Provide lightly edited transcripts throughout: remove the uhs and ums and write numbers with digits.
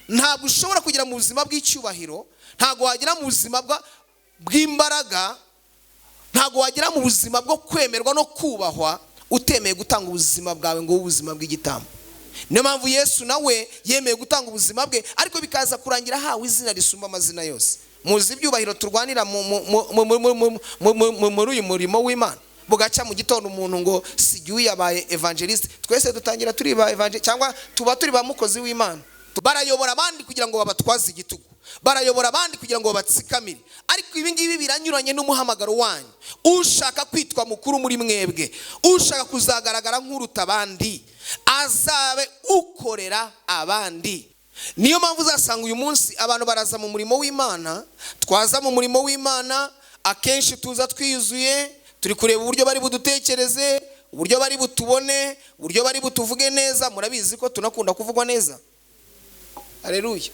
Ntabwo ushobora kugera mu buzima bw'icyubahiro, ntabwo wagera mu buzima bw'imbaraga, ntabwo wagera mu buzima bwo kwemerwa no kubahwa utemeye gutanga ubuzima bwawe ngo ube ubuzima bw'igitambo. Niyo mpamvu Yesu nawe yemeye gutanga ubuzima bwe, ariko bikaza kurangira ahawe izina risumba amazina yose. Muzi ibyubahiro turwanira muri uyu murimo w'Imana. Bugacya mu gitondo umuntu ngo sigiwe yabaye evangeliste, twese dutangira turi ba evangeliste cyangwa tuba turi ba mukozi w'Imana. Barayobora abandi kugira ngo babatwaze igitugu, barayobora abandi kugira ngo babatsikamire, ariko ibi ngibi biranyuranye n'umuhamagaro wanyu. Ushaka kwitwa mukuru muri mwebwe, ushaka kuzagaragara nk'uruta abandi, azabe ukorera abandi. Niyo mpamvu uzasanga uyu munsi abantu baraza mu murimo w'Imana. Twaza mu murimo w'Imana akenshi tuza twiyuzuye, turi kureba uburyo bari budutekereze, uburyo bari butubone, uburyo bari butuvuge neza. Murabizi ko tunakunda kuvugwa neza. Haleluya.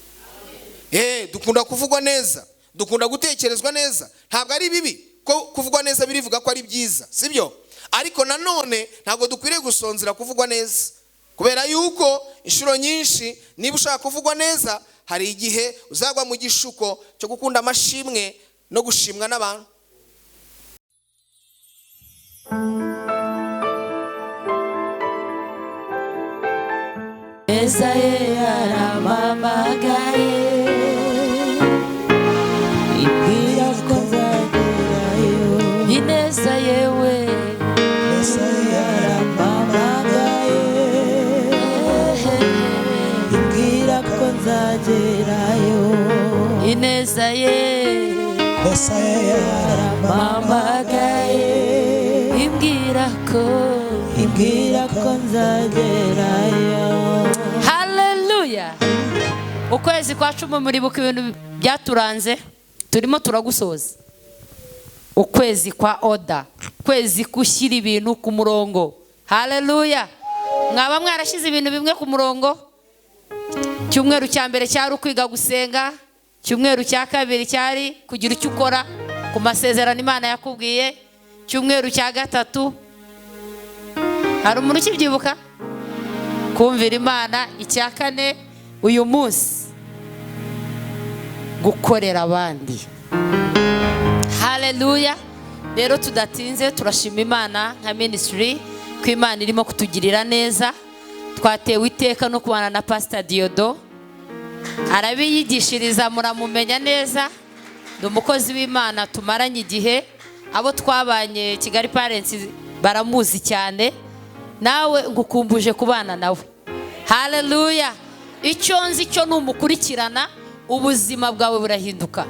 Dukunda kuvugwa neza, dukunda gutekerezwa neza. Ntabwo ari bibi ko kuvugwa neza birivuga ko ari byiza, sibyo? Ariko nanone ntabwo dukwiriye gusonzera kuvugwa neza, kubera yuko inshuro nyinshi niba ushaka kuvugwa neza hari igihe uzagwa mu gishuko cyo gukunda amashimwe no gushimwa n'abantu. Esaye yaramamagaye, Ibwira ko nzagerayo. Ineza yewe. Esaye yaramamagaye, ibwira ko nzagerayo. Ineza ye. Esaye yaramamagaye, Imbwira ko, ibwira ko nzagerayo. Haleluya. Ukwezi kwa 10 muribuka ibintu byaturanze, turimo turagusoza. Ukwezi kwa oda, ukwezi gushyira ibintu ku murongo. Haleluya. Mwaba mwarashyize ibintu bimwe ku murongo? Cyumweru cya mbere cyari ukwiga gusenga, cyumweru cya kabiri cyari kugira icyo ukora ku masezerano Imana yakubwiye, cyumweru cya gatatu hari umuntu ukibyibuka? Kumvira Imana. Icya kane uyu munsi gukorera abandi. Haleluya. Rero tudatinze turashima Imana nka ministry ko Imana irimo kutugirira neza. Twatewe iteka no kubana na Pastor Diodo, arabiyigishiriza muramumenya neza. Ndi umukozi w'Imana tumaranye igihe, abo twabanye Kigali Parents baramuzi cyane, nawe ngukumbuje kubana nawe. Haleluya. Icyo nzi cyo numukurikirana ubuzima bwawe burahinduka.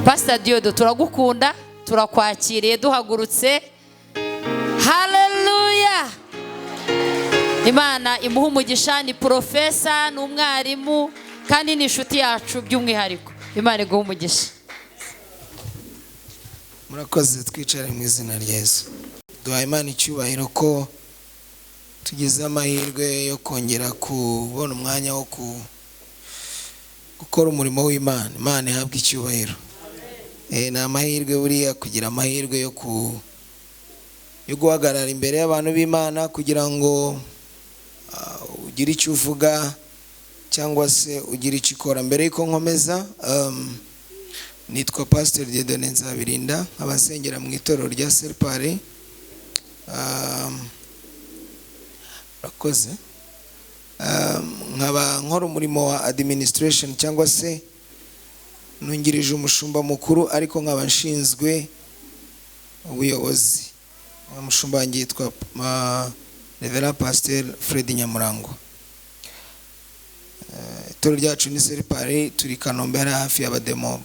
Pastor Diodo turagukunda, turakwakiriye duhagurutse. Haleluya. Imana imuha umugisha, ni profesa, ni umwarimu kandi ni inshuti yacu by'umwihariko. Imana iguhe umugisha. Murakoze, twicare mu izina rya Yesu. Duhaye Imana icyubahiro ko tugize amahirwe yo kongera kubona umwanya wo gukora umurimo w'Imana. Imana ihabwe icyubahiro. Ni amahirwe buriya kugira amahirwe yo guhagarara imbere y'abantu b'Imana kugira ngo ugire icyo uvuga cyangwa se ugire icyo ukora. Mbere yuko nkomeza, nitwa Pastor Dieudonné Nzabirinda, nkaba nsengera mu itorero rya Serpare. Murakoze. Nkaba nkora umurimo wa administration cyangwa se nungirije umushumba mukuru, ariko nkaba nshinzwe ubuyobozi. Umushumba wanjye yitwa Reverend Pastor Fred Nyamurango. Itorero ryacu ni Serpare, turi Kanombe hari hafi y'Abademob.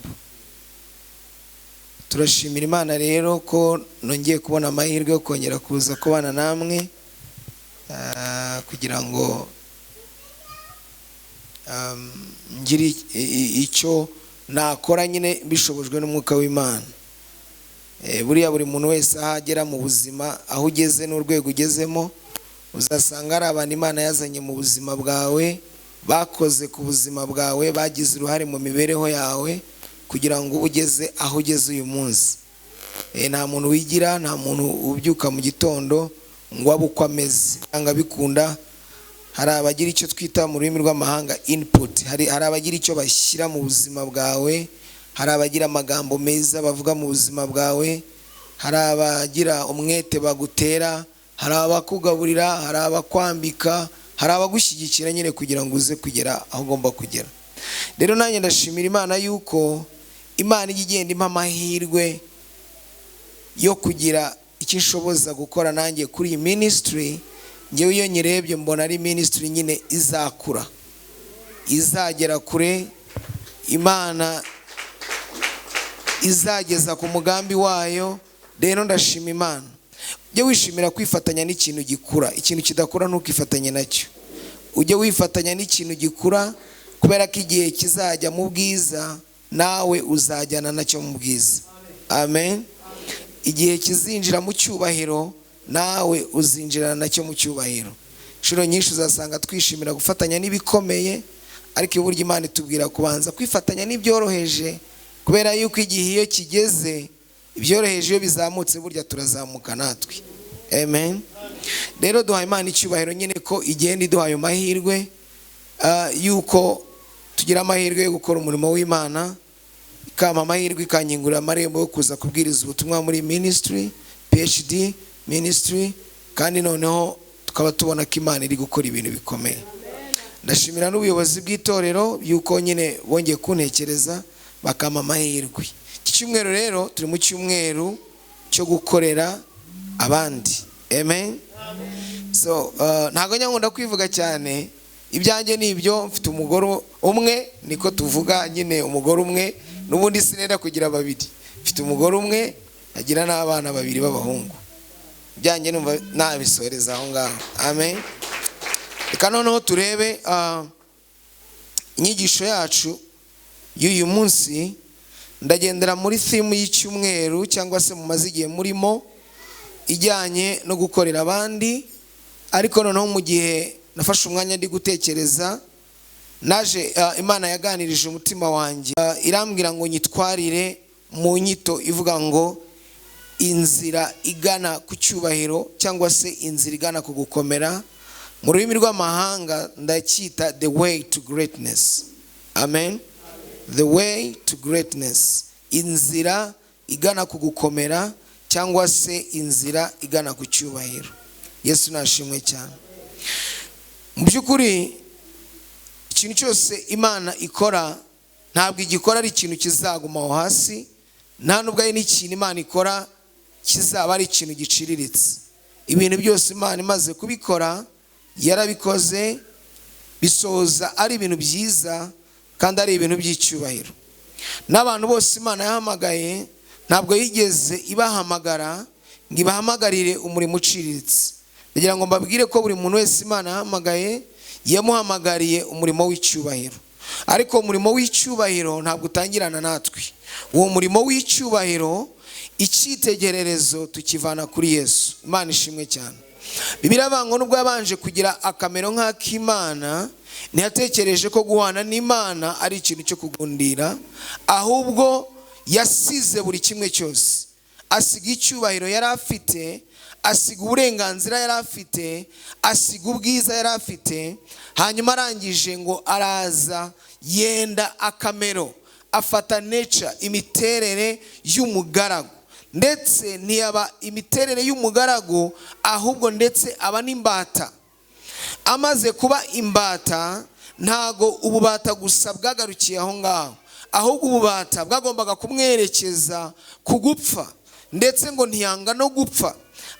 Turashimira Imana rero ko nongeye kubona amahirwe yo kongera kuza kubana namwe, kugira ngo ngire icyo nakora nyine bishobojwe n'umwuka w'Imana. Buriya buri muntu wese aho agera mu buzima, aho ugeze n'urwego ugezemo, uzasanga ari abantu Imana yazanye mu buzima bwawe, bakoze ku buzima bwawe, bagize uruhare mu mibereho yawe kugira ngo ube ugeze aho ugeze uyu munsi. Nta muntu wigira, nta muntu ubyuka mu gitondo ngo abe uko ameze. Cyangwa bikunda Hari abagira icyo twita mu rurimi rw'amahanga input, hari abagira icyo bashyira mu buzima bwawe, hari abagira amagambo meza bavuga mu buzima bwawe, hari abagira umwete bagutera, hari abakugaburira, hari abakwambika, hari abagushyigikira nyine kugira ngo uze kugera aho ugomba kugera. Rero nanjye ndashimira Imana yuko Imana ijya igenda impa amahirwe yo kugira icyo ishoboza gukora nanjye kuri iyi ministry. Ngewe iyo nyirebye mbona ari ministry nyine izakura, izagera kure, Imana izageza ku mugambi wayo. Rero ndashima Imana. Ujye wishimira kwifatanya n'ikintu gikura. Ikintu kidakura ntukifatanye nacyo. Ujye wifatanya n'ikintu gikura, kubera ko igihe kizajya mu bwiza nawe uzajyana nacyo mu bwiza. Amen. Igihe kizinjira mu cyubahiro nawe uzinjirana nacyo mu cyubahiro. Inshuro nyinshi uzasanga twishimira gufatanya n'ibikomeye, ariko burya Imana itubwira kubanza kwifatanya n'ibyoroheje, kubera yuko igihe iyo kigeze ibyoroheje iyo bizamutse burya turazamuka natwe. Amen. Rero duhaye Imana icyubahiro nyine ko igenda iduha ayo mahirwe, yuko tugira amahirwe yo gukora umurimo w'Imana, ikampa amahirwe ikanyingurira amarembo yo kuza kubwiriza ubutumwa muri ministry, PhD ministry, kandi noneho tukaba tubona ko Imana iri gukora ibintu bikomeye. Ndashimira n'ubuyobozi bw'itorero yuko nyine bongeye kuntekereza bakampa amahirwe. Iki cyumweru rero turi mu cyumweru cyo gukorera abandi. Amen. So ntabwo nkunda kwivuga cyane, ibyanjye ni ibyo. Mfite umugore umwe, niko tuvuga nyine, umugore umwe, n'ubundi sinenda kugira babiri. Mfite umugore umwe, agira n'abana babiri b'abahungu. Ibyanjye numva nabisoreza aho ngaho. Amen. Reka noneho turebe inyigisho yacu y'uyu munsi. Ndagendera muri theme y'icyumweru cyangwa se mumaze igihe murimo, ijyanye no gukorera abandi. Ariko noneho mu gihe nafashe umwanya ndi gutekereza, naje Imana yaganirije umutima wanjye, irambwira ngo nyitwarire mu nyito ivuga ngo inzira igana ku cyubahiro cyangwa se inzira igana ku gukomera. Mu rurimi rw'amahanga ndacyita "The way to greatness". Amen. The way to greatness, inzira igana ku gukomera cyangwa se inzira igana ku cyubahiro. Yesu nashimwe cyane. Mu by'ukuri ikintu cyose Imana ikora ntabwo igikora ari ikintu kizaguma aho hasi, nta nubwo ari n'ikintu Imana ikora kizaba ari ikintu giciriritse. Ibintu byose Imana imaze kubikora, yarabikoze bisoza ari ibintu byiza kandi ari ibintu by'icyubahiro. N'abantu bose Imana yahamagaye ntabwo yigeze ibahamagara ngo ibahamagarire umurimo uciriritse. Ndagira ngo mbabwire ko buri muntu wese Imana yahamagaye yamuhamagariye umurimo w'icyubahiro. Ariko umurimo w'icyubahiro ntabwo utangirana natwe. Uwo murimo w'icyubahiro, icyitegererezo tukivana kuri Yesu. Imana ishimwe cyane. Bibiliya ivuga ngo nubwo yabanje kugira akamero nk'ak'Imana, ntiyatekereje ko guhana n'Imana ari ikintu cyo kugundira, ahubwo yasize buri kimwe cyose. Asiga icyubahiro yari afite, asiga uburenganzira yari afite, asiga ubwiza yari afite, hanyuma arangije ngo araza yenda akamero, afata nature, imiterere y'umugaragu. Ndetse ntiyaba imiterere y'umugaragu, ahubwo ndetse aba n'imbata. Amaze kuba imbata, ntago ububata gusa bwagarukiye aho ngaho, ahubwo ububata bwagombaga kumwerekeza ku gupfa, ndetse ngo ntiyanga no gupfa,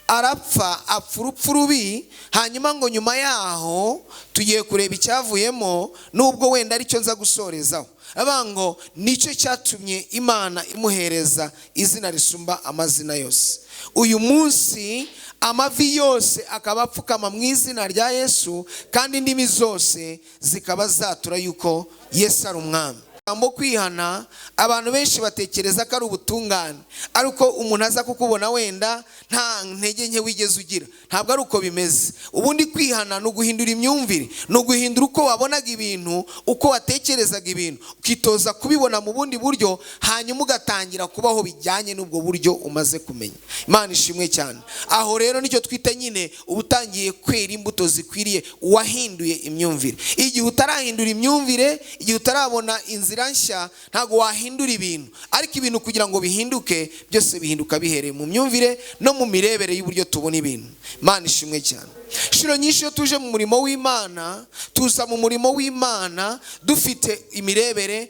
arapfa, apfa urupfu rubi. Hanyuma ngo nyuma yaho tugiye kureba icyavuyemo, nubwo wenda aricyo nza gusorezaho. Avuga ngo nicyo cyatumye Imana imuhereza izina risumba amazina yose. Uyu munsi amavi yose akaba apfukama mu izina rya Yesu, kandi indimi zose zikaba zatura yuko Yesu ari umwami. Ijambo kwihana, abantu benshi batekereza ko ari ubutungane, ari uko umuntu aza kukubona wenda nta ntege nke wigeze ugira. Ntabwo ari uko bimeze. Ubundi kwihana ni uguhindura imyumvire, ni uguhindura uko wabonaga ibintu, uko watekerezaga ibintu, ukitoza kubibona mu bundi buryo, hanyuma ugatangira kubaho bijyanye n'ubwo buryo umaze kumenya. Imana ishimwe cyane. Aho rero nicyo twita nyine uba utangiye kwera imbuto zikwiriye uwahinduye imyumvire. Igihe utarahindura imyumvire, igihe utarabona inzira nshya, ntabwo wahindura ibintu. Ariko ibintu kugira ngo bihinduke, byose bihinduka bihereye mu myumvire no mu mirebere y'uburyo tubona ibintu. Imana ishimwe cyane. Inshuro nyinshi iyo tuje mu murimo w'Imana, tuza mu murimo w'Imana dufite imirebere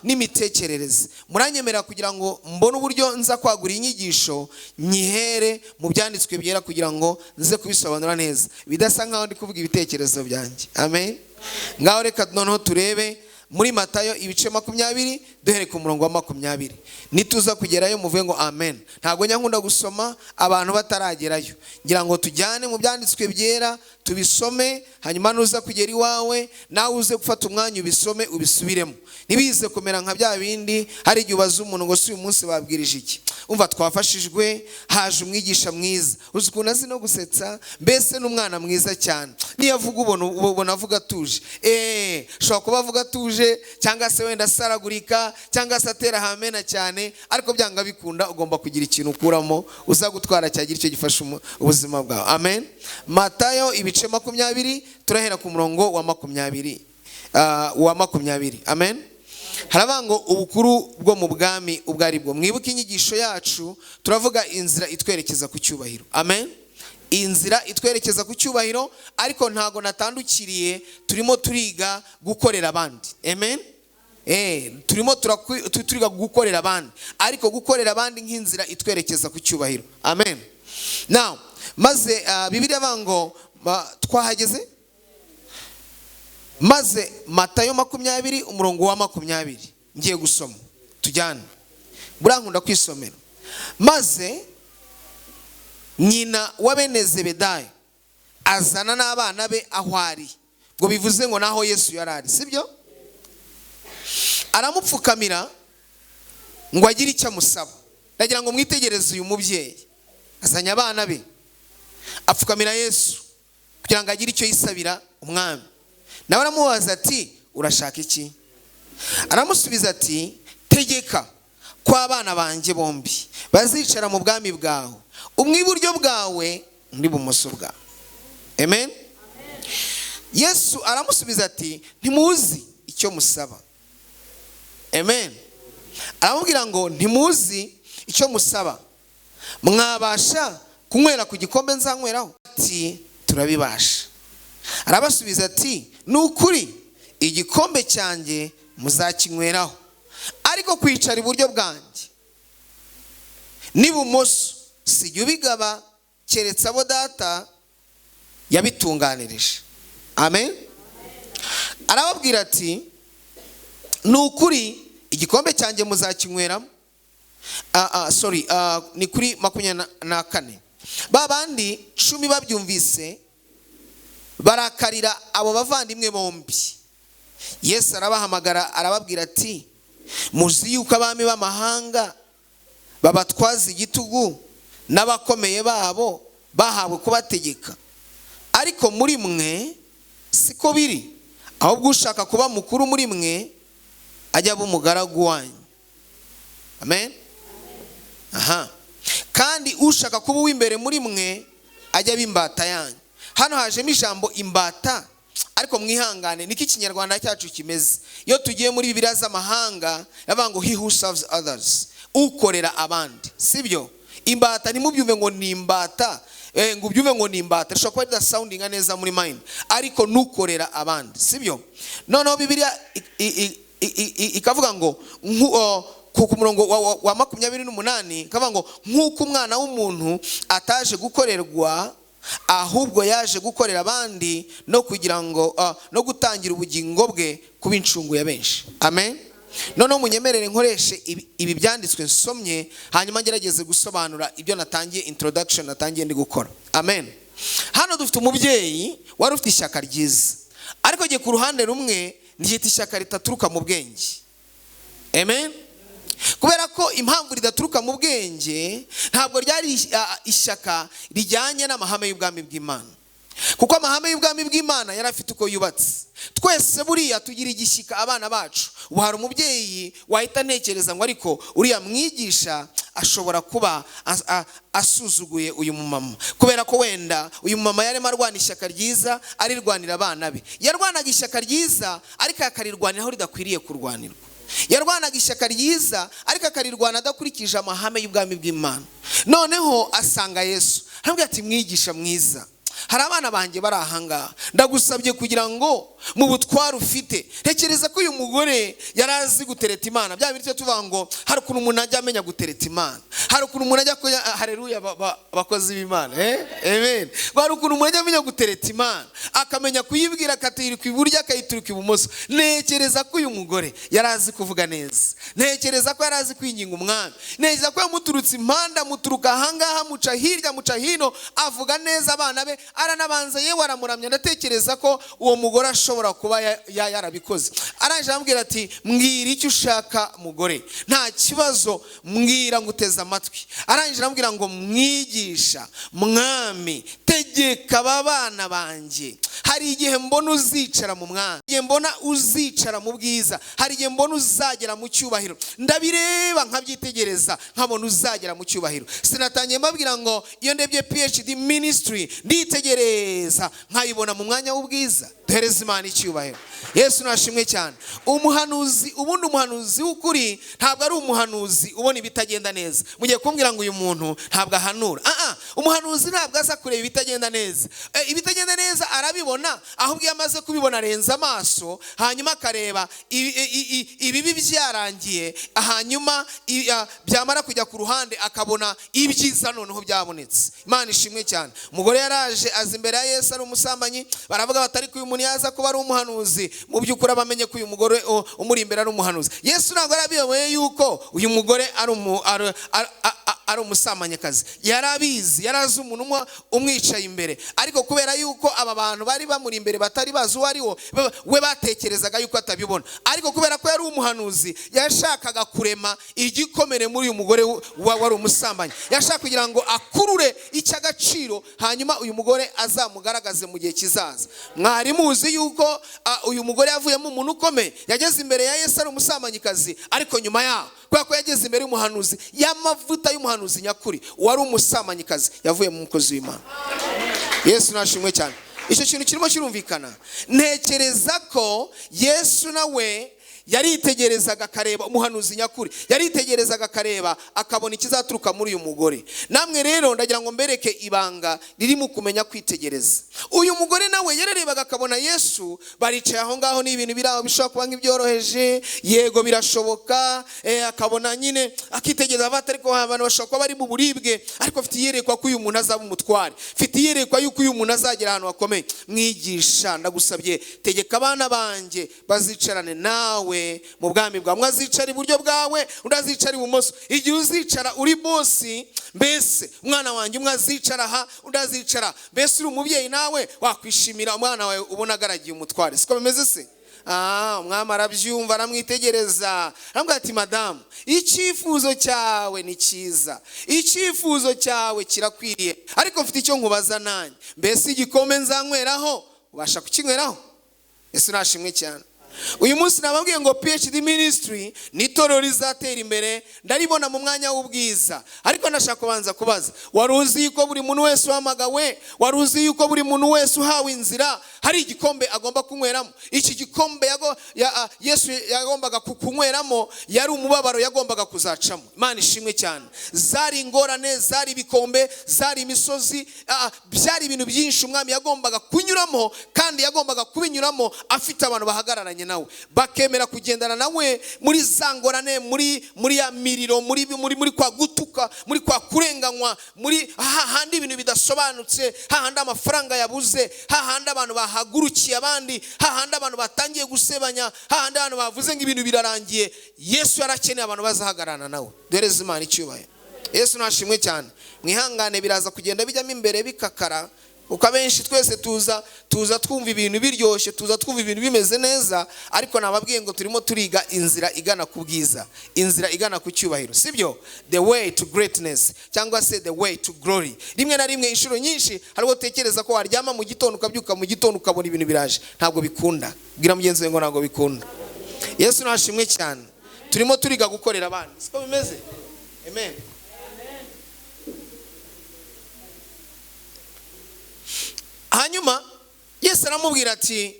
n'imitekerereze. Muranyemerera kugira ngo mbone uburyo nza kwagura inyigisho, nyihere mu byanditswe byera kugira ngo nze kubisobanura neza, bidasa nkaho ndi kuvuga ibitekerezo byanjye. Amen. Ngaho reka noneho turebe muri Matayo ibice 20, duhere ku murongo wa 20. Nituza kugerayo muvuge ngo amen. Ntabwo njya nkunda gusoma abantu bataragerayo, ngira ngo tujyane mu byanditswe byera tubisome, hanyuma nuza kugera iwawe nawe uze gufata umwanya ubisome, ubisubiremo. Ntibize kumera nka bya bindi hari igihe ubaza umuntu ngo si uyu munsi babwirije iki, umva twafashijwe, haje umwigisha mwiza, uzi ukuntu azi no gusetsa, mbese n'umwana mwiza cyane, niyo avuga ubona avuga atuje. Ashobora kuba avuga atuje cyangwa se wenda asaragurika cyangwa se atera hamena cyane, ariko byanga bikunda ugomba kugira ikintu ukuramo uza gutwara cyagira icyo gifasha ubuzima bwawe. Amen. Matayo ibice 20, turahera ku murongo wa 20. Wa 20. Amen. Haravuga ngo ubukuru bwo mu bwami ubwo ari bwo. Mwibuke inyigisho yacu, turavuga inzira itwerekeza ku cyubahiro. Amen. Inzira itwerekeza ku cyubahiro, ariko ntago natandukiriye, turimo turiga gukorera abandi. Amen. Turimo turiga gukorera abandi, ariko gukorera abandi nk'inzira itwerekeza ku cyubahiro. Amen. Now, maze Bibiliya ivuga ngo twahageze, maze Matayo 20 umurongo wa 20 ngiye gusoma, tujyane. Burankunda kwisomera. Maze nyina wa bene Zebedayo azana n'abana be aho ari, ngo bivuze ngo naho Yesu yari ari, sibyo? Aramupfukamira ngo agire icyo amusaba. Ndagira ngo mwitegereze uyu mubyeyi azanye abana be, apfukamira Yesu kugira ngo agire icyo yisabira umwami. Nawe aramubaza ati urashaka iki? Aramusubiza ati tegeka ko abana banjye bombi bazicara mu bwami bwawe, umwe iburyo bwawe undi ibumoso bwawe. Amen. Yesu aramusubiza ati ntimuzi icyo musaba. Amen. Aramubwira ngo ntimuzi icyo musaba, mwabasha kunywera ku gikombe nzanyweraho? Ati turabibasha. Arabasubiza ati ni ukuri igikombe cyanjye muzakinyweraho, ariko kwicara iburyo bwanjye n'ibumoso sijya ubigaba, keretse abo data yabitunganirije. Amen. Arababwira ati ni ukuri igikombe cyanjye muzakinyweramo. Sorry, ni kuri 24. Ba bandi 10 babyumvise barakarira abo bavandimwe bombi. Yesu arabahamagara arababwira ati muzi yuko abami b'amahanga babatwaza igitugu n'abakomeye babo bahawe kubategeka, ariko muri mwe siko biri, ahubwo ushaka kuba mukuru muri mwe ajya aba umugaragu wanyu. Amen. Aha. Kandi ushaka kuba uw'imbere muri mwe ajya aba imbata yanyu. Hano hajemo ijambo imbata, ariko mwihangane niko ikinyarwanda cyacu kimeze. Iyo tugiye muri Bibiliya z'amahanga bavuga ngo he who serves others, ukorera abandi, sibyo? Imbata ntimubyumve ngo ni imbata, ngo ubyumve ngo ni imbata, rishobora kuba ridasoundinga neza muri mind, ariko nukorera abandi, sibyo? Noneho Bibiliya ikavuga ngo ku murongo wa 28 ikavuga ngo nk'uko umwana w'umuntu ataje gukorerwa, ahubwo yaje gukorera abandi no kugira ngo no gutangira ubugingo bwe kuba incungu ya benshi. Amen. Noneho munyemerere nkoreshe ibi byanditswe nsomye, hanyuma ngerageze gusobanura ibyo natangiye, introduction natangiye ndi gukora. Amen. Hano dufite umubyeyi wari ufite ishyaka ryiza, ariko giye ku ruhande rumwe Ryita ishyaka ritaturuka mu bwenge. Amen. Kubera ko impamvu ridaturuka mu bwenge, ntabwo ryari ishyaka rijyanye n'amahame y'ubwami bw'Imana, kuko amahame y'ubwami bw'Imana yari afite uko yubatse. Twese buriya tugira igishyika abana bacu. Ubu hari umubyeyi wahita ntekereza ngo ariko uriya mwigisha ashobora kuba asuzuguye uyu mumama, kubera ko wenda uyu mumama yarimo arwana ishyaka ryiza, arirwanira abana be. Yarwanaga ishyaka ryiza, ariko akarirwanira aho ridakwiriye kurwanirwa. Yarwanaga ishyaka ryiza, ariko akarirwana adakurikije amahame y'ubwami bw'Imana. Noneho asanga Yesu, aramubwira ati: "Mwigisha mwiza, hari abana banjye bari ahangaha, ndagusabye kugira ngo mu butware ufite." Tekereza ko uyu mugore yari azi gutereta Imana. Bya bityo tuvuga ngo hari ukuntu umuntu ajya amenya gutereta Imana, hari ukuntu umuntu ajya kuya. Hareruya, abakozi b'Imana, amen. Hari ukuntu umuntu ajya amenya gutereta Imana, akamenya kuyibwira, akaturuka iburyo, akayituruka ibumoso. Ntekereza ko uyu mugore yari azi kuvuga neza, ntekereza ko yari azi kwinginga umwami, ntekereza ko yamuturutse impande, amuturuka ahangaha, amuca hirya, amuca hino, avuga neza abana be, aranabanza yewe aramuramya. Ndatekereza ko uwo mugore ashobora kuba yarabikoze. Arangije aramubwira ati: "Mbwira icyo ushaka, mugore, nta kibazo, mbwira, nguteze amatwi." Arangije aramubwira ngo: "Mwigisha, mwami, tegeka aba bana banjye. Hari igihe mbona uzicara mu mwami, igihe mbona uzicara mu bwiza, hari igihe mbona uzagera mu cyubahiro. Ndabireba nkabyitegereza, nkabona uzagera mu cyubahiro." Sinatangiye mbabwira ngo iyo ndebye PhD Ministry nditegereza nkayibona mu mwanya w'ubwiza? Duhereze Imana icyubahiro. Yesu nashimwe cyane. Umuhanuzi, ubundi umuhanuzi w'ukuri ntabwo ari umuhanuzi ubona ibitagenda neza. Mugiye kumbwira ngo uyu muntu ntabwo ahanura. Umuhanuzi ntabwo aza kureba ibitagenda neza. Ibitagenda neza arabibona, ahubwo iyo amaze kubibona arenza amaso, hanyuma akareba ibibi byarangiye, hanyuma byamara kujya ku ruhande akabona ibyiza noneho byabonetse. Imana ishimwe cyane. Umugore yaraje aza imbere ya Yesu ari umusambanyi. Baravuga bati: "Ariko uyu muntu yaza kuba ari umuhanuzi, mu by'ukuri abamenye ko uyu mugore umuri imbere ari umuhanuzi." Yesu ntabwo yarabiyoboye yuko uyu mugore ari umusamanyikazi. Yarabizi, yarazi umuntu umwicaye imbere, ariko kubera yuko aba bantu bari bamuri imbere batari bazi uwo ari wo, we batekerezaga yuko atabibona. Ariko kubera ko yari umuhanuzi, yashakaga kurema igikomere muri uyu mugore wari umusambanyi. Yashaka kugira ngo akurure icy'agaciro, hanyuma uyu mugore azamugaragaze mu gihe kizaza. Mwari muzi yuko uyu mugore yavuyemo umuntu ukomeye? Yageze imbere ya Yesu ari umusamanyikazi, ariko nyuma yaho, kubera ko yageze imbere y'umuhanuzi, y'amavuta y'umuhanuzi nyakuri, wari umusamanyikazi yavuye mu mukozi w'Imana. Yesu nashimwe cyane. Icyo kintu kirimo kirumvikana? Ntekereza ko Yesu nawe yaritegerezaga akareba umuhanuzi nyakuri, yaritegerezaga akareba, akabona ikizaturuka muri uyu mugore. Namwe rero ndagira ngo mbereke ibanga riri mu kumenya kwitegereza. Uyu mugore nawe yararebaga akabona Yesu baricaye aho ngaho, ni ibintu biri aho bishobora kuba nk'ibyoroheje, yego birashoboka. Akabona nyine, akitegereza, avuga: "Ariko abantu bashobora kuba bari mu buribwe, ariko mfite iyerekwa ko uyu muntu azaba umutware, mfite iyerekwa yuko uyu muntu azagera ahantu hakomeye. Mwigisha, ndagusabye, tegeka abana banjye bazicarane nawe mu bwami bwawe. Umwe azicara iburyo bwawe, undi azicara ibumoso. Igihe uzicara uri boss, mbese umwana wanjye umwe azicara aha, undi azicara." Mbese uri umubyeyi nawe wakwishimira umwana wawe ubona agaragiye umutware, siko bimeze se? Umwami arabyumva, aramwitegereza, aramubwira ati: "Madamu, icyifuzo cyawe ni cyiza, icyifuzo cyawe kirakwiriye, ariko mfite icyo nkubaza nanjye. Mbese igikombe nzanyweraho ubasha kukinyweraho?" Ese nashimwe cyane. Uyu munsi nababwiye ngo PhD Ministry ni itorero rizatera imbere, ndaribona mu mwanya w'ubwiza. Ariko ndashaka kubanza kubaza: wari uzi yuko buri muntu wese uhamagawe, wari uzi yuko buri muntu wese uhawe inzira hari igikombe agomba kunyweramo? Iki gikombe Yesu yagombaga kunyweramo yari umubabaro yagombaga kuzacamo. Imana ishimwe cyane. Zari ingorane, zari ibikombe, zari imisozi, byari ibintu byinshi umwami yagombaga kunyuramo, kandi yagombaga kubinyuramo afite abantu bahagararanye nawe, bakemera kugendana nawe muri za ngorane, muri ya miriro, muri kwa gutuka, muri kwa kurenganywa, muri hahandi ibintu bidasobanutse, hahandi amafaranga yabuze, hahandi abantu bahagurukiye abandi, hahandi abantu batangiye gusebanya, hahandi abantu bavuze ngo ibintu birarangiye. Yesu yarakeneye abantu bazahagararana nawe. Duhereze Imana icyubahiro. Yesu nashimwe cyane. Mwihangane, biraza kugenda bijyamo imbere bikakara. Kuko abenshi twese tuza twumva ibintu biryoshye, tuza twumva ibintu bimeze neza, ariko nababwiye ngo turimo turiga inzira igana ku bwiza, inzira igana ku cyubahiro, sibyo? The way to greatness cyangwa se the way to glory. Rimwe na rimwe, inshuro nyinshi, hari ubwo utekereza ko waryama mu gitondo ukabyuka mu gitondo ukabona ibintu biraje. Ntabwo bikunda. Bwira mugenzi wawe ngo ntabwo bikunda. Yesu nashimwe cyane. Turimo turiga gukorera abandi, siko bimeze? Amen. Hanyuma Yesu aramubwira ati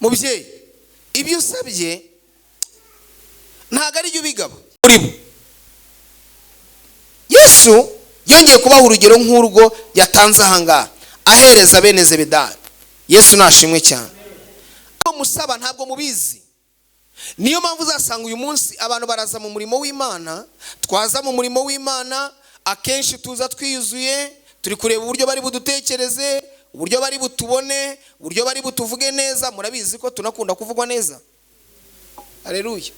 mubyeyi, ibyo usabye ntabwo ari byo ubigaba muri bo. Yesu yongeye kubaha urugero nk'urwo yatanze ahangaha ahereza bene Zebedayo. Yesu nashimwe cyane. Musaba ntabwo mubizi. Niyo mpamvu uzasanga uyu munsi abantu baraza mu murimo w'Imana, twaza mu murimo w'Imana akenshi tuza twiyuzuye, turi kureba uburyo bari budutekereze, uburyo bari butubone, uburyo bari butuvuge neza. Murabizi ko tunakunda kuvugwa neza. Haleluya.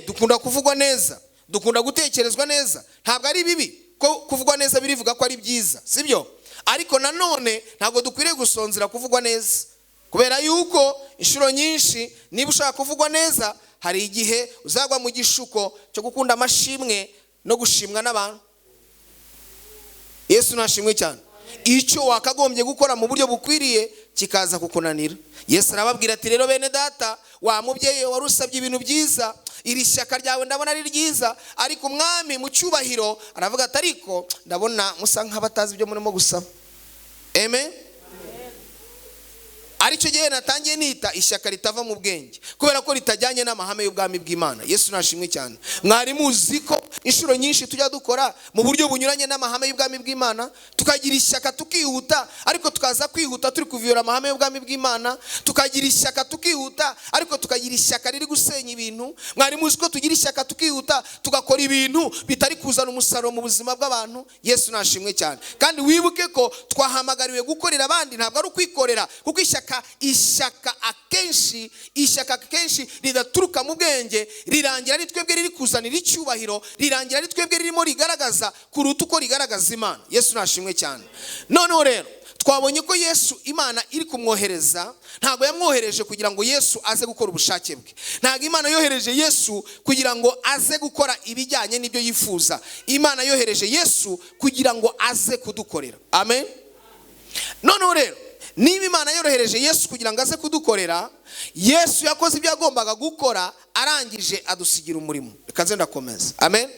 Dukunda kuvugwa neza, dukunda gutekerezwa neza. Ntabwo ari bibi ko kuvugwa neza birivuga ko ari byiza, sibyo? Ariko nanone ntabwo dukwiriye gusonzera kuvugwa neza, kubera yuko inshuro nyinshi niba ushaka kuvugwa neza hari igihe uzagwa mu gishuko cyo gukunda amashimwe no gushimwa n'abantu. Yesu nashimwe cyane. Icyo wakagombye gukora mu buryo bukwiriye kikaza kukunanira. Yesu arababwira ati rero bene data, wa mubyeyi wari usabye ibintu byiza, iri shyaka ryawe ndabona ari ryiza, ariko umwami mu cyubahiro aravuga ati ariko ndabona musa nk'abatazi ibyo murimo gusaba. Amen. Aricyo gihe natangiye nita ishyaka ritava mu bwenge, kubera ko ritajyanye n'amahame y'ubwami bw'Imana. Yesu nashimwe cyane. Mwari muzi ko inshuro nyinshi tujya dukora mu buryo bunyuranye n'amahame y'ubwami bw'Imana, tukagira ishyaka tukihuta, ariko tukaza kwihuta turi kuviyora amahame y'ubwami bw'Imana, tukagira ishyaka tukihuta, ariko tukagira ishyaka riri gusenya ibintu. Mwari muzi ko tugira ishyaka tukihuta tugakora ibintu bitari kuzana umusaruro mu buzima bw'abantu. Yesu nashimwe cyane. Kandi wibuke ko twahamagariwe gukorera abandi, ntabwo ari ukwikorera, kuko ishyaka akenshi ridaturuka mu bwenge, rirangira ari twebwe riri kuzanira icyubahiro, rirangira ari twebwe ririmo rigaragaza kuruta uko rigaragaza Imana. Yesu nashimwe cyane. Noneho rero twabonye ko Yesu Imana iri kumwohereza, ntabwo yamwohereje kugira ngo Yesu aze gukora ubushake bwe. Ntabwo Imana yohereje Yesu kugira ngo aze gukora ibijyanye n'ibyo yifuza. Imana yohereje Yesu kugira ngo aze kudukorera. Amen. Noneho rero niba Imana yorohereje Yesu kugira ngo aze kudukorera, Yesu yakoze ibyo yagombaga gukora, arangije adusigira umurimo. Reka nze ndakomeza. Amen.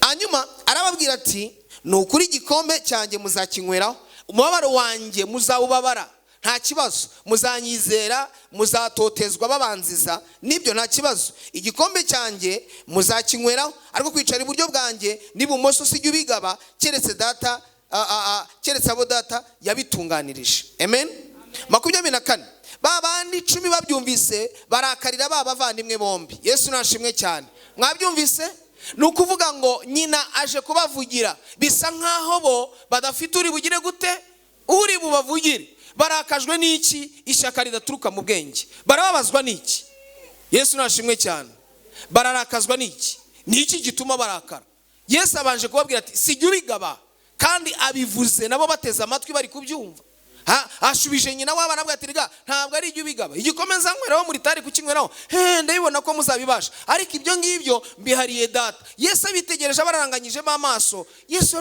Hanyuma arababwira ati ni ukuri igikombe cyanjye muzakinyweraho, umubabaro wanjye muzawubabara, nta kibazo, muzanyizera, muzatotezwa babanziza, nibyo nta kibazo. Igikombe cyanjye muzakinyweraho, ariko kwicara iburyo bwanjye n'ibumoso sijya ubigaba, keretse data keretse abo data yabitunganirije. Amen. 24. Ba bandi 10 babyumvise barakarira ba bavandimwe bombi. Yesu nashimwe cyane. Mwabyumvise? Ni ukuvuga ngo nyina aje kubavugira, bisa nkaho bo badafite uri bugire gute, uri bubavugire. Barakajwe n'iki? Ishyaka ridaturuka mu bwenge. Barababazwa n'iki? Yesu nashimwe cyane. Bararakazwa n'iki? Ni iki gituma barakara? Yesu abanje kubabwira ati sijya ubigaba, kandi abivuze nabo bateze amatwi bari kubyumva. Ashubije nyina w'abana avuga ati rega ntabwo ari ibyo ubigaba, igikomeza nyweraho muri tari kukinyweraho, ndabibona ko muzabibasha, ariko ibyo ngibyo mbihariye data. Yesu abitegereje abararanganyijemo amaso. Yesu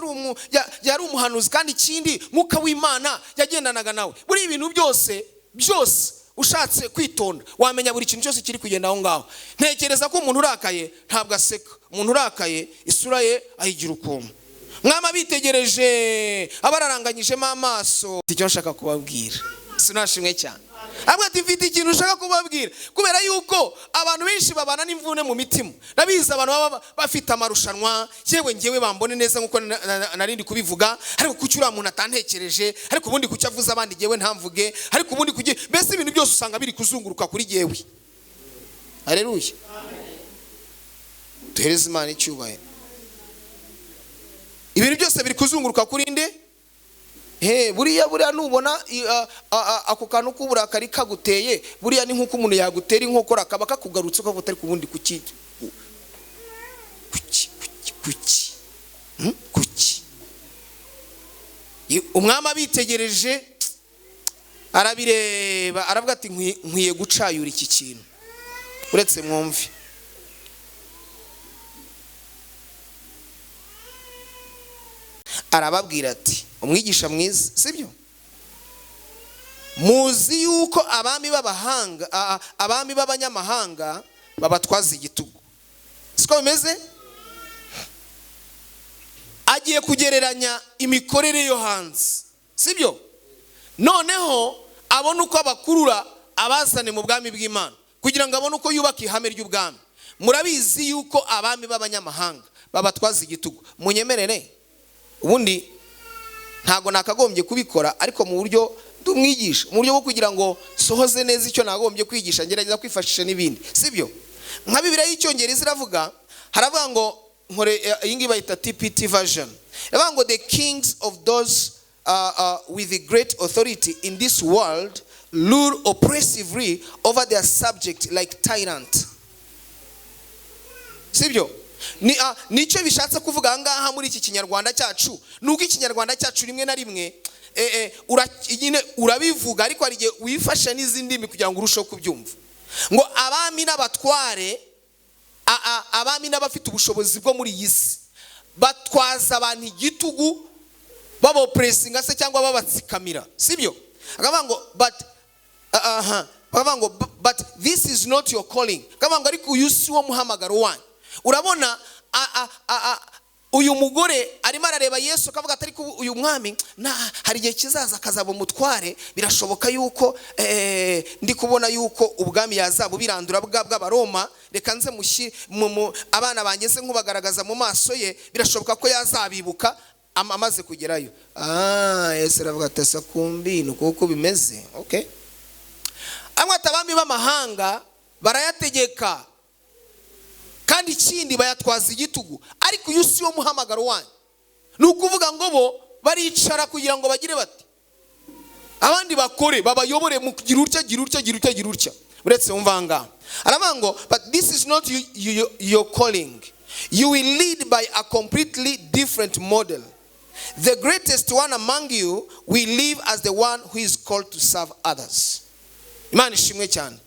yari umuhanuzi, kandi ikindi Mwuka w'Imana yagendanaga nawe. Buri ibintu byose byose ushatse kwitonda wamenya buri kintu cyose kiri kugenda aho ngaho. Ntekereza ko umuntu urakaye ntabwo aseka, umuntu urakaye isura ye ayigira ukuntu. Mwama bitegereje abararanganyijemo amaso. Icyo nshaka kubabwira, sinashimwe cyane. Ahubwo ati mfite ikintu nshaka kubabwira, kubera yuko abantu benshi babana n'imvune mu mitima. Nabizi abantu baba bafite amarushanwa, yewe ngewe bambone neza nkuko narindi kubivuga, ariko kuki uriya muntu atantekereje, ariko ubundi kuki avuze abandi ngewe ntamvuge, ariko ubundi kuki, mbese ibintu byose usanga biri kuzunguruka kuri ngewe. Haleluya. Duhereze Imana icyubahiro. Ibintu byose biri kuzunguruka kuri nde? Buriya nubona ako kantu k'uburakari kaguteye, buriya ni nkuko umuntu yagutera inkokora akaba kakugarutse ukavuga utari kubundi kuki kuki kuki kuki. Umwami abitegereje, arabireba, aravuga ati: "Nkwiye gucayura iki kintu." Uretse mwumve. Arababwira ati: "Umwigisha mwiza, sibyo? Muzi yuko abami b'abahanga, abami b'abanyamahanga babatwaza igitugu, siko bimeze?" Agiye kugereranya imikorere yo hanze, sibyo? Noneho abone uko abakurura, abazane mu bwami bw'Imana, kugira ngo abone uko yubaka ihame ry'ubwami. "Murabizi yuko abami b'abanyamahanga babatwaza igitugu." Munyemerere, ubundi ntabwo nakagombye kubikora, ariko mu buryo ndumwigisha, mu buryo bwo kugira ngo sohoze neza icyo nagombye kwigisha, ngerageza kwifashisha n'ibindi, sibyo? Nka Bibiliya y'Icyongereza iravuga, haravuga ngo, nkore iyi ngiyi bayita TPT version, iravuga ngo: "The kings of those with the great authority in this world rule oppressively over their subject like tyrant." Sibyo? Ni nicyo bishatse kuvuga aha ngaha muri iki Kinyarwanda cyacu. Ni uko Ikinyarwanda cyacu rimwe na rimwe nyine urabivuga, ariko hari igihe wifasha n'izindi ndimi kugira ngo urusheho kubyumva. Ngo abami n'abatware, abami n'abafite ubushobozi bwo muri iyi si batwaza abantu igitugu, babopressinga se cyangwa babatsikamira, sibyo? Akavuga ngo but aha bakavuga ngo: "But this is not your calling." Akavuga ngo: "Ariko uyu si wo muhamagaro wanyu." Urabona, uyu mugore arimo arareba Yesu, akavuga ati: "Ariko uyu mwami na hari igihe kizaza akazaba umutware. Birashoboka yuko ndi kubona yuko ubwami yazaba ubirandura bw'Abaroma. Reka nze abana banjye nse nkubagaragaza mu maso ye, birashoboka ko yazabibuka amaze kugerayo." Yesu aravuga ati: "Ese kumbi ni uko bimeze? Okay." Amwe ati: "Abami b'amahanga barayategeka, kandi ikindi bayatwaza igitugu, ariko uyu si wo muhamagaro wanyu." Ni ukuvuga ngo bo baricara kugira ngo bagire bati abandi bakore, babayobore mu kugira utya, gira utya, gira utya, gira utya. Uretse wumva aha ngaha, aravuga ngo: "But this is not your calling. You will lead by a completely different model. The greatest one among you will live as the one who is called to serve others." Imana ishimwe cyane.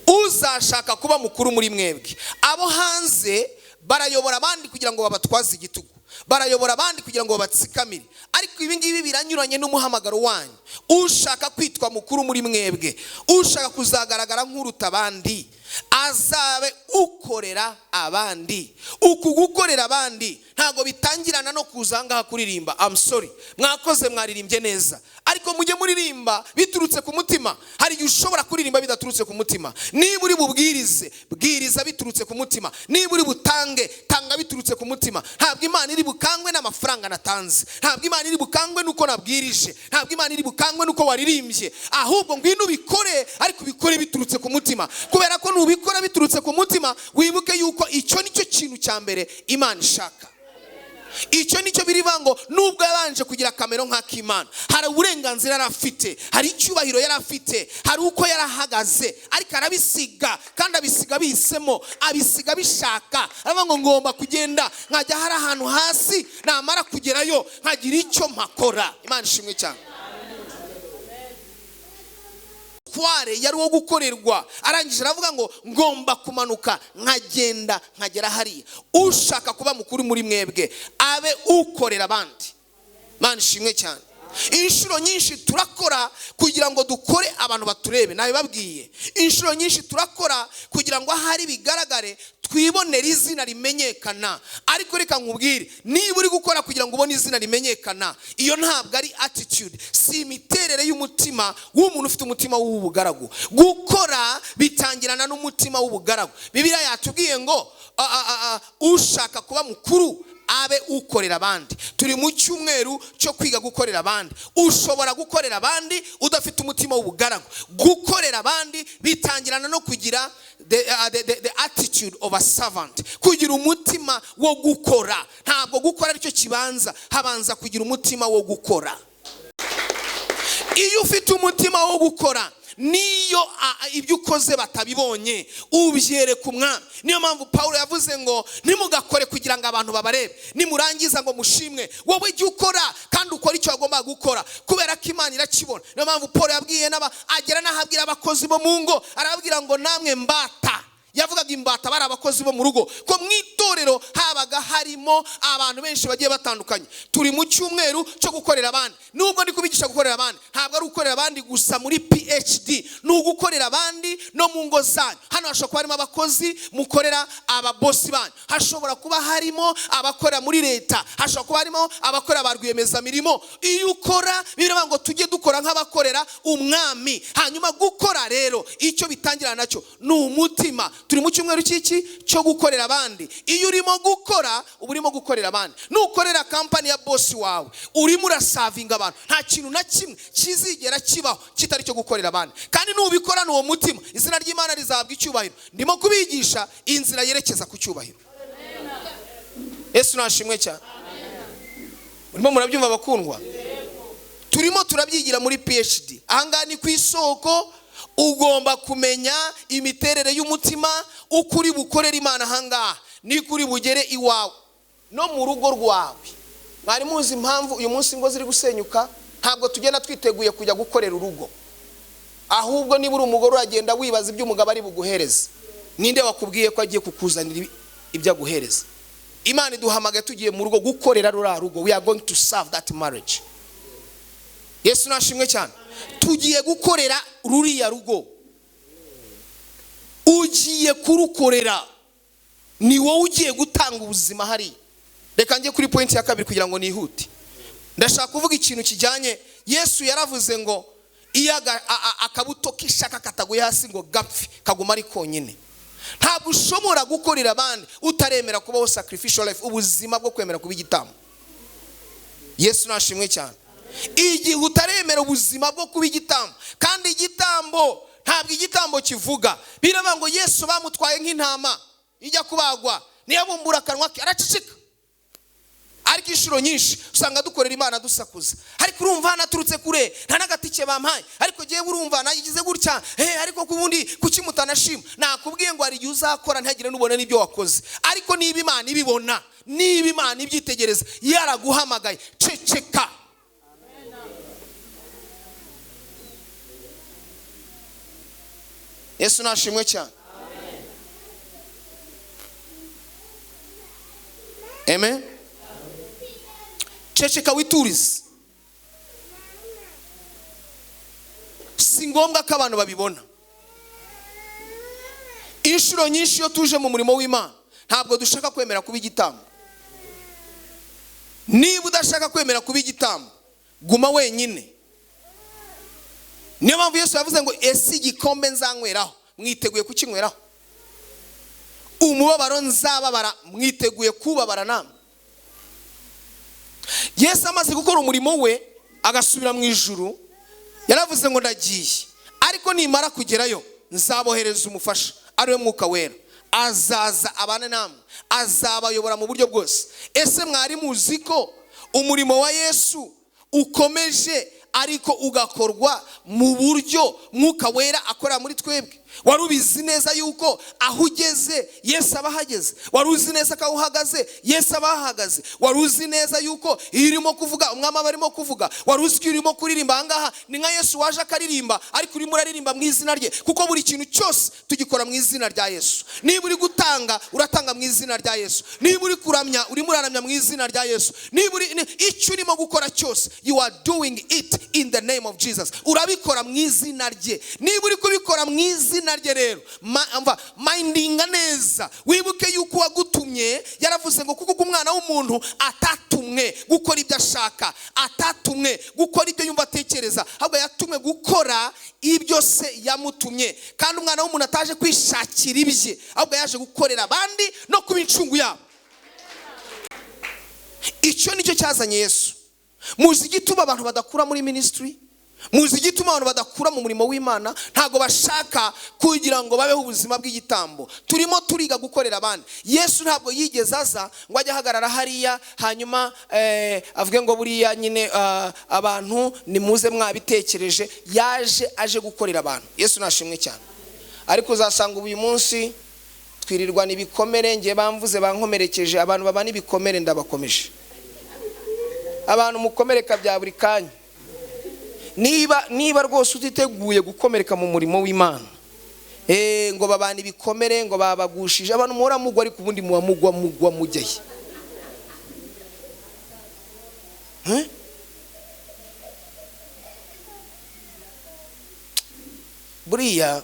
Uzashaka kuba mukuru muri mwebwe, abo hanze barayobora abandi kugira ngo babatwaze igitugu, barayobora abandi kugira ngo babatsikamire, ariko ibi ngibi biranyuranye n'umuhamagaro wanyu. Ushaka kwitwa mukuru muri mwebwe, ushaka kuzagaragara nk'uruta abandi, azabe ukorera abandi. Uku gukorera abandi ntabwo bitangirana no kuza aha ngaha kuririmba. I'm sorry, mwakoze, mwaririmbye neza, ariko mujye muririmba biturutse ku mutima. Hari igihe ushobora kuririmba bidaturutse ku mutima. Niba uri bubwirize, bwiriza biturutse ku mutima. Niba uri butange, tanga biturutse ku mutima. Ntabwo Imana iri bukangwe n'amafaranga natanze, ntabwo Imana iri bukangwe n'uko nabwirije, ntabwo Imana iri bukangwe n'uko waririmbye. Ahubwo ngwino ubikore, ariko ubikore biturutse ku mutima, kubera ko nubikora biturutse ku mutima, wibuke yuko icyo nicyo kintu cya mbere Imana ishaka. Icyo nicyo birivuga ngo nubwo yabanje kugira akamero nk'ak'Imana, hari uburenganzira yari afite, hari icyubahiro yari afite, hari uko yari ahagaze, ariko arabisiga, kandi abisiga abihisemo, abisiga abishaka. Aravuga ngo: "Ngomba kugenda nkajya hari ahantu hasi, namara kugerayo nkagira icyo mpakora." Imana ishimwe cyane. Tware yari uwo gukorerwa, arangije aravuga ngo: "Ngomba kumanuka nkagenda nkagera hariya." Ushaka kuba mukuru muri mwebwe abe ukorera abandi. Imana ishimwe cyane. Inshuro nyinshi turakora kugira ngo dukore abantu baturebe, nabibabwiye. Inshuro nyinshi turakora kugira ngo ahari bigaragare, twibonere izina rimenyekana. Ariko reka nkubwire, niba uri gukora kugira ngo ubone izina rimenyekana, iyo ntabwo ari attitude, si imiterere y'umutima w'umuntu ufite umutima w'ubugaragu. Gukora bitangirana n'umutima w'ubugaragu. Bibiliya yatubwiye ngo ushaka kuba mukuru abe ukorera abandi. Turi mu cyumweru cyo kwiga gukorera abandi. Ushobora gukorera abandi udafite umutima w'ubugaragu. Gukorera abandi bitangirana no kugira the attitude of a servant, kugira umutima wo gukora. Ntabwo gukora aricyo kibanza, habanza kugira umutima wo gukora. Iyo ufite umutima wo gukora, Niyo ibyo ukoze batabibonye, ubyereka Umwami. Niyo mpamvu Pawulo yavuze ngo ntimugakore kugira ngo abantu babarebe, nimurangiza ngo mushimwe. Wowe jya ukora kandi ukora icyo wagomba gukora, kubera ko Imana irakibona. Niyo mpamvu Paul yabwiye n'aba, agera n'aho abwira abakozi bo mu ngo, arababwira ngo namwe mbata. Yavugaga imbata bari abakozi bo mu rugo, ko mu itorero habaga harimo abantu benshi bagiye batandukanye. Turi mu cyumweru cyo gukorera abandi. Nubwo ndi kubigisha gukorera abandi, ntabwo ari ugukorera abandi gusa muri PHD, ni ugukorera abandi no mu ngo zanyu. Hano hashobora kuba harimo abakozi mukorera ababosi banyu, hashobora kuba harimo abakorera muri leta, hashobora kuba harimo abakorera ba rwiyemezamirimo. Iyo ukora, biravuga ngo tujye dukora nk'abakorera Umwami. Hanyuma gukora rero, icyo bitangira nacyo ni umutima. Turi mu cyumweru cy'iki? Cyo gukorera abandi. Iyo urimo gukora, uba urimo gukorera abandi. Nukorera kampani ya bosi wawe, urimo uraservinga abantu. Nta kintu na kimwe kizigera kibaho kitari cyo gukorera abandi, kandi nubikorana uwo mutima, izina ry'Imana rizahabwa icyubahiro. Ndimo kubigisha inzira yerekeza ku cyubahiro. Yesu nashimwe cyane. Murimo murabyumva bakundwa? Turimo turabyigira muri PHD. Ahangaha ni ku isoko. Ugomba kumenya imiterere y'umutima, uko uri bukorere Imana ahangaha niko uri bugere iwawe no mu rugo rwawe. Mwari muzi impamvu uyu munsi ingo ziri gusenyuka? Ntabwo tugenda twiteguye kujya gukorera urugo. Ahubwo niba uri umugore, uragenda wibaza ibyo umugabo ari buguhereze. Ninde wakubwiye ko agiye kukuzanira ibyo aguhereza? Imana iduhamagaye tugiye mu rugo gukorera ruriya rugo. We are going to serve that marriage. Yesu nashimwe cyane. Tugiye gukorera ruriya rugo. Ugiye kurukorera, ni wowe ugiye gutanga ubuzima hariya. Reka njye kuri point ya kabiri kugira ngo nihute. Ndashaka kuvuga ikintu kijyanye. Yesu yaravuze ngo iyo akabuto k'ishaka kataguye hasi ngo gapfe, kaguma ari konyine. Ntabwo ushobora gukorera abandi utaremera kubaho sacrificial life, ubuzima bwo kwemera kuba igitambo. Yesu nashimwe cyane. Igihe utaremera ubuzima bwo kuba igitambo, kandi igitambo ntabwo igitambo kivuga. Biravuga ngo Yesu bamutwaye nk'intama ijya kubagwa, niyabumbura akanwa ke araceceka. Ariko inshuro nyinshi usanga dukorera Imana dusakuza. Ariko urumva naturutse kure, nta n'agatike bampaye, ariko ngewe urumva nagize gutya, ariko ku bundi kuki mutanashima? Nakubwiye ngo hari igihe uzakora ntihagire n'ubona n'ibyo wakoze. Ariko niba Imana ibibona, niba Imana ibyitegereza, yaraguhamagaye, ceceka. Yesu nashimwe cyane. Amen. Ceceka witurize. Si ngombwa ko abantu babibona. Inshuro nyinshi iyo tuje mu murimo w'Imana, ntabwo dushaka kwemera kuba igitambo. Niba udashaka kwemera kuba igitambo, guma wenyine. Niyo mpamvu Yesu yavuze ngo ese igikombe nzanyweraho mwiteguye kukinyweraho? Umubabaro nzababara mwiteguye kubabara namwe? Yesu amaze gukora umurimo we agasubira mu ijuru, yaravuze ngo ndagiye, ariko nimara kugerayo nzabohereza umufasha, ariwe Mwuka Wera, azaza abane namwe, azabayobora mu buryo bwose. Ese mwari muzi ko umurimo wa Yesu ukomeje, ariko ugakorwa mu buryo Mwuka Wera akorera muri twebwe? Wari ubizi neza yuko aho ugeze Yesu aba ahageze? Wari uzi neza ko aho uhagaze Yesu aba ahagaze? Wari uzi neza yuko iyo urimo kuvuga Umwami aba arimo kuvuga? Wari uzi ko iyo urimo kuririmba aha ngaha ni nka Yesu waje akaririmba, ariko urimo uraririmba mu izina rye? Kuko buri kintu cyose tugikora mu izina rya Yesu. Niba uri gutanga, uratanga mu izina rya Yesu. Niba uri kuramya, urimo uraramya mu izina rya Yesu. Niba uri icyo urimo gukora cyose, you are doing it in the name of Jesus. Urabikora mu izina rye. Niba uri kubikora mu izina rye rero, mindinga neza, wibuke yuko uwagutumye yaravuze ngo kuko umwana w'umuntu atatumwe gukora ibyo ashaka, atatumwe gukora ibyo yumva atekereza, ahubwo yatumwe gukora ibyo se yamutumye. Kandi umwana w'umuntu ataje kwishakira ibye, ahubwo yaje gukorera abandi no kuba incungu yabo. Icyo nicyo cyazanye Yesu. Muzi igituma abantu badakura muri ministry? Muzi igituma abantu badakura mu murimo w'Imana? Ntago bashaka kugira ngo babeho ubuzima bw'igitambo. Turimo turiga gukorera abandi. Yesu ntabwo yigeze aza ngo ajye ahagarara hariya hanyuma avuge ngo buriya nyine abantu nimuze mwabitekereje. Yaje aje gukorera abantu. Yesu nashimwe cyane. Ariko uzasanga uyu munsi twirirwa n'ibikomere, ngiye bamvuze bankomerekeje, abantu baba n'ibikomere ndabakomeje. Abantu mukomereka bya buri kanya. Niba rwose utiteguye gukomereka mu murimo w'Imana, ngo babana ibikomere, ngo babagushije, abantu muhora mugwa, ariko ubundi muba mugwa mugwa mujyaye. Buriya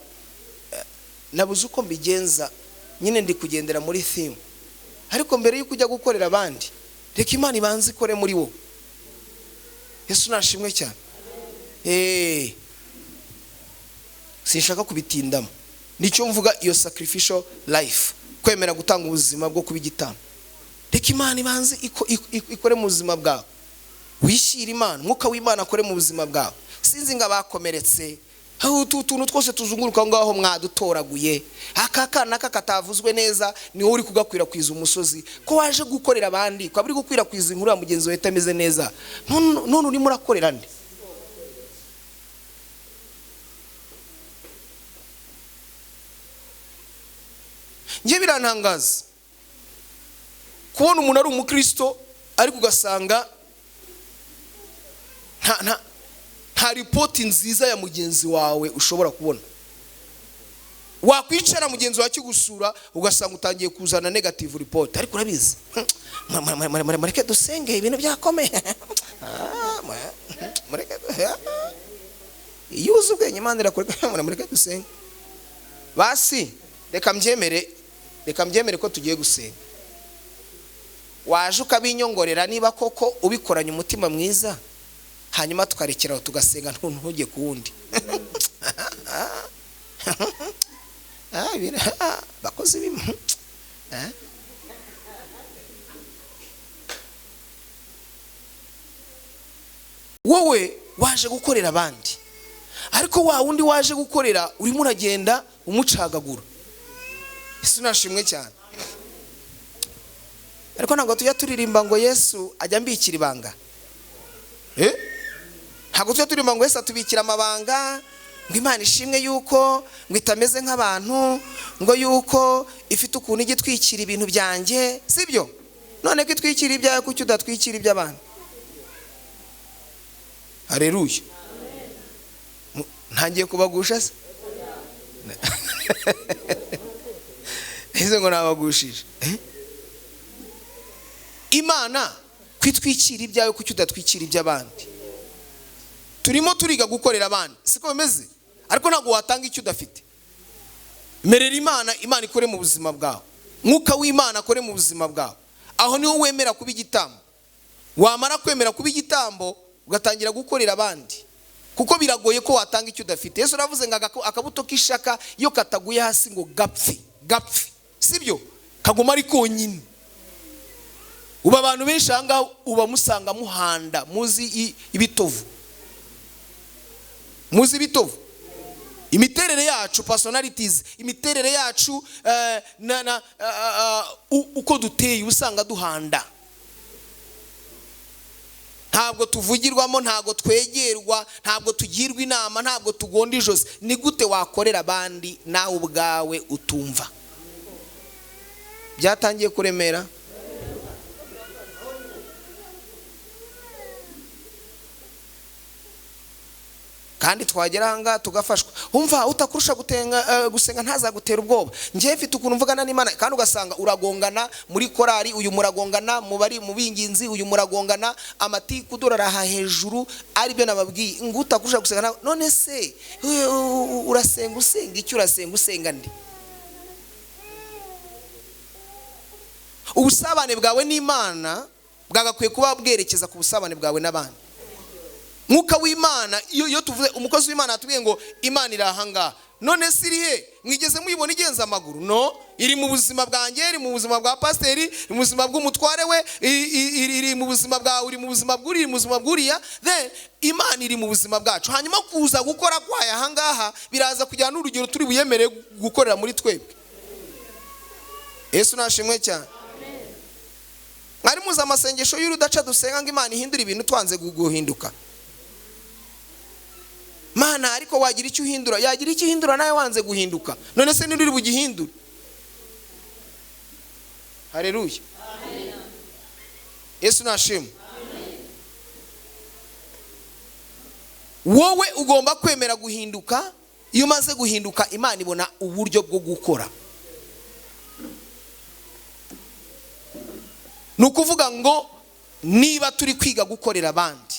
nabuze uko mbigenza, nyine ndi kugendera muri theme. Ariko mbere yuko ujya gukorera abandi, reka Imana ibanze ikore muri wowe. Yesu nashimwe cyane. Sinshaka kubitindamo. Nicyo mvuga iyo sacrificial life, kwemera gutanga ubuzima bwo kuba igitambo. Reka Imana ibanze ikore mu buzima bwawe. Wishyira Imana, Mwuka w'Imana akore mu buzima bwawe. Sinzi ngo abakomeretse, aho utu tuntu twose tuzunguruka ngaho mwadutoraguye, aka kana katavuzwe neza ni wowe uri kugakwirakwiza umusozi. Ko waje gukorera abandi, ko aburi gukwirakwiza inkuru ya mugenzi wawe itameze neza, none urimo urakorera nde? Nge birantangaza kubona umuntu ari umukristo ariko ugasanga nta ripoti nziza ya mugenzi wawe ushobora kubona. Wakwicara mugenzi wawe akigusura ugasanga utangiye kuzana negative report. Ariko urabizi, mureke dusenge ibintu byakomeye. Mureke, iyo uzi ubwenge Imana irakureka, mureke dusenge. Basi reka mbyemere ko tugiye gusenga. Waje ukabinyongorera niba koko ubikoranye umutima mwiza, hanyuma tukarekeraho tugasenga ntujye ku wundi. Bakozi b'Imana. Wowe waje gukorera abandi, ariko wa wundi waje gukorera urimo uragenda umucagagura. Yesu nashimwe cyane. Ariko ntabwo tujya turirimba ngo Yesu ajya ambikira ibanga. Ntabwo tujya turirimba ngo Yesu atubikira amabanga, ngo Imana ishimwe yuko ngo itameze nk'abantu, ngo yuko ifite ukuntu ijya itwikira ibintu byanjye, sibyo? None ko itwikira ibyawe, kuki udatwikira iby'abantu? Haleluya. Ntangiye kubagusha se? Ese ngo nabagushije. Imana kwitwikira ibyawe, kuki udatwikira iby'abandi? Turimo turiga gukorera abandi, siko bimeze? Ariko ntabwo watanga icyo udafite. Merera Imana, Imana ikore mu buzima bwawe, Mwuka w'Imana akore mu buzima bwawe. Aho niho wemera kuba igitambo. Wamara kwemera kuba igitambo ugatangira gukorera abandi, kuko biragoye ko watanga icyo udafite. Yesu aravuze ngo akabuto k'ishaka iyo kataguye hasi ngo gapfe, gapfe, sibyo? Kaguma ari konyine. Uba abantu benshi aha ngaha uba musanga muhanda, muzi ibitovu. Muzi ibitovu. Imiterere yacu, personalities, imiterere yacu uko duteye usanga duhanda. Ntabwo tuvugirwamo, ntabwo twegerwa, ntabwo tugirwa inama, ntabwo tugonda ijosi. Ni gute wakorera abandi nawe ubwawe utumva? Byatangiye kuremera. Kandi twagera aha tugafashwa. Umva utakurusha gusenga ntazagutera ubwoba. Ngiye mfite ukuntu mvugana n'Imana, kandi ugasanga uragongana muri korari, uyu muragongana mu bari mu binginzi, uyu muragongana, amatiku dorara hejuru, ari byo nababwiye ngo utakurusha gusenga. None se urasenga usenga icyo urasenga usenga ndi? Ubusabane bwawe n'Imana bwagakwiye kuba bwerekeza ku busabane bwawe n'abandi. Mwuka w'Imana, iyo tuvuze umukozi w'Imana atubwiye ngo Imana iri aha ngaha, none se iri he? Mwigeze muyibona igenza amaguru? No, Iri mu buzima bwanjye, iri mu buzima bwa pasiteri, iri mu buzima bw'umutware we, iri mu buzima bwawe, iri mu buzima bw'uriya, iri mu buzima bw'uriya. Then Imana iri mu buzima bwacu. Hanyuma kuza gukora kwayo ahangaha biraza kujyana n'urugero turi buyemere gukorera muri twebwe. Yesu nashimwe cyane. Mwari muzi amasengesho y'urudaca dusenga ngo Imana ihindure ibintu twanze guhinduka. Mana ariko wagira icyo uhindura, yagira icyo uhindura nawe wanze guhinduka. None se nuri bugihindure? Haleluya. Yesu nashimwe. Wowe ugomba kwemera guhinduka. Iyo umaze guhinduka Imana ibona uburyo bwo gukora. Ni ukuvuga ngo niba turi kwiga gukorera abandi,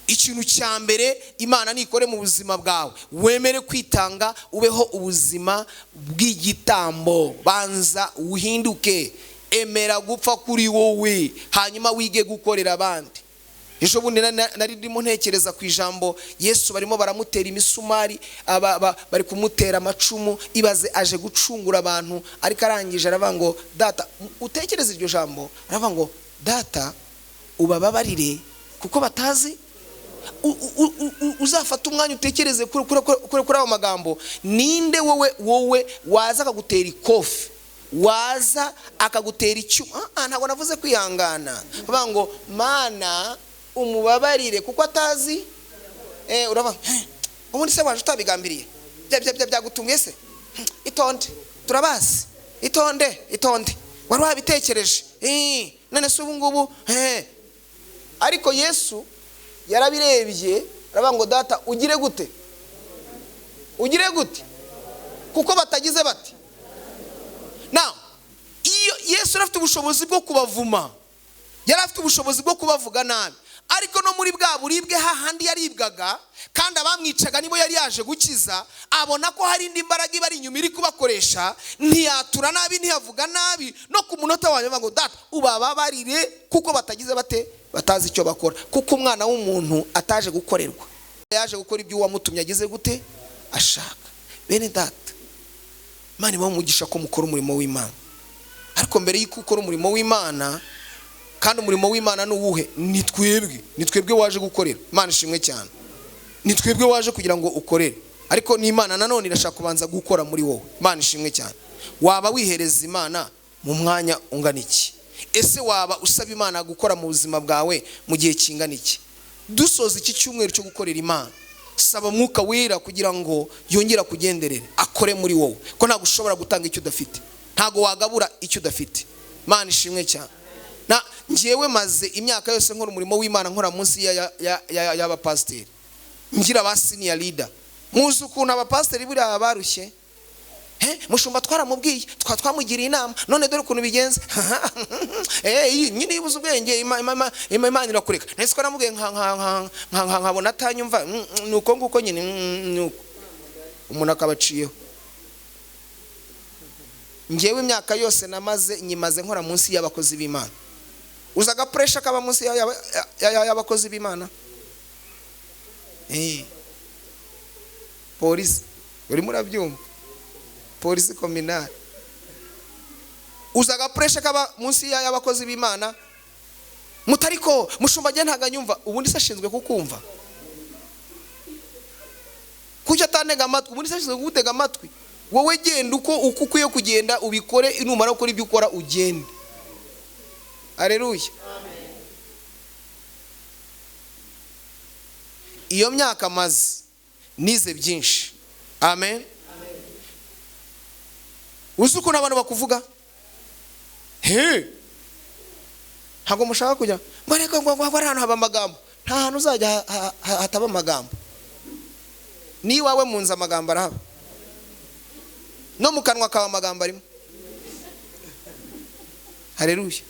ikintu cya mbere Imana nikore mu buzima bwawe, wemere kwitanga, ubeho ubuzima bw'igitambo. Banza uhinduke, emera gupfa kuri wowe, hanyuma wige gukorera abandi. Ejo bundi nari ndimo ntekereza ku ijambo Yesu barimo baramutera imisumari, bari kumutera amacumu, ibaze aje gucungura abantu, ariko arangije aravuga ngo data, utekereze iryo jambo, aravuga ngo data ubababarire kuko batazi. Uzafata umwanya utekereze kuri ayo magambo. Ninde wowe waza akagutera ikofi, waza akagutera icyuma? Ntabwo navuze kwihangana, bavuga ngo Mana umubabarire kuko atazi. Urava ubundi se waje utabigambiriye, byagutunguye se? Itonde, turabazi, itonde, itonde, wari wabitekereje, none se ubu ngubu. Ariko Yesu yarabirebye aravuga ngo data ugire gute, ugire gute, kuko batagize bati. Now iyo Yesu yari afite ubushobozi bwo kubavuma, yari afite ubushobozi bwo kubavuga nabi, ariko no muri bwa buribwe hahandi yaribwaga kandi abamwicaga nibo yari yaje gukiza, abona ko hari indi mbaraga ibari inyuma iri kubakoresha, ntiyatura nabi, ntiyavuga nabi, no ku munota wa nyuma ngo data ubababarire kuko batagize bate, batazi icyo bakora. Kuko umwana w'umuntu ataje gukorerwa, yaje gukora ibyo uwamutumye agize gute ashaka. Bene data, Imana ibahe umugisha ko mukora umurimo w'Imana, ariko mbere y'uko ukora umurimo w'Imana, kandi umurimo w'Imana ni uwuhe? Ni twebwe, ni twebwe waje gukorera. Imana ishimwe cyane. Ni twebwe waje kugira ngo ukorere, ariko n'Imana nanone irashaka kubanza gukora muri wowe. Imana ishimwe cyane. Waba wihereza Imana mu mwanya ungana iki? Ese waba usaba Imana gukora mu buzima bwawe mu gihe kingana iki? Dusoza iki cyumweru cyo gukorera Imana, saba Mwuka Wera kugira ngo yongere kugenderere, akore muri wowe, ko ntabwo ushobora gutanga icyo udafite, ntabwo wagabura icyo udafite. Imana ishimwe cyane. Na njyewe maze imyaka yose nkora umurimo w'Imana, nkora munsi y'abapasiteri, ngira ba senior leader. Muzi ukuntu abapasiteri buriya barushye. Mushumba twaramubwiye, twamugiriye inama, none dore ukuntu bigenze. Nyine iyo ubuze ubwenge Imana irakureka. Nese ko namubwiye nkabona atanyumva, nuko nguko nyine nuko umuntu akabaciyeho. Njyewe imyaka yose namaze nyimaze nkora munsi y'abakozi b'Imana. Uzaga pressure kaba munsi y'abakozi b'Imana? Polisi urimo urabyumva, polisi kominari. Uzaga pressure kaba munsi y'abakozi b'Imana? Mutariko mushumba njye ntago anyumva. Ubundi se ashinzwe kukumva? Kuki atanega amatwi? Ubundi se ashinzwe kugutega amatwi? Wowe genda uko ukwiye kugenda ubikore, numara gukora ibyo ukora ugende. Haleluya. Iyo myaka maze nize byinshi. Amen. Uzi ukuntu abantu bakuvuga? Ntabwo mushaka kujya ngo ariko ngo ari ahantu haba amagambo. Nta hantu uzajya hataba amagambo. Ni iwawe mu nzu amagambo arahaba, no mu kanwa kawe amagambo arimo. Haleluya.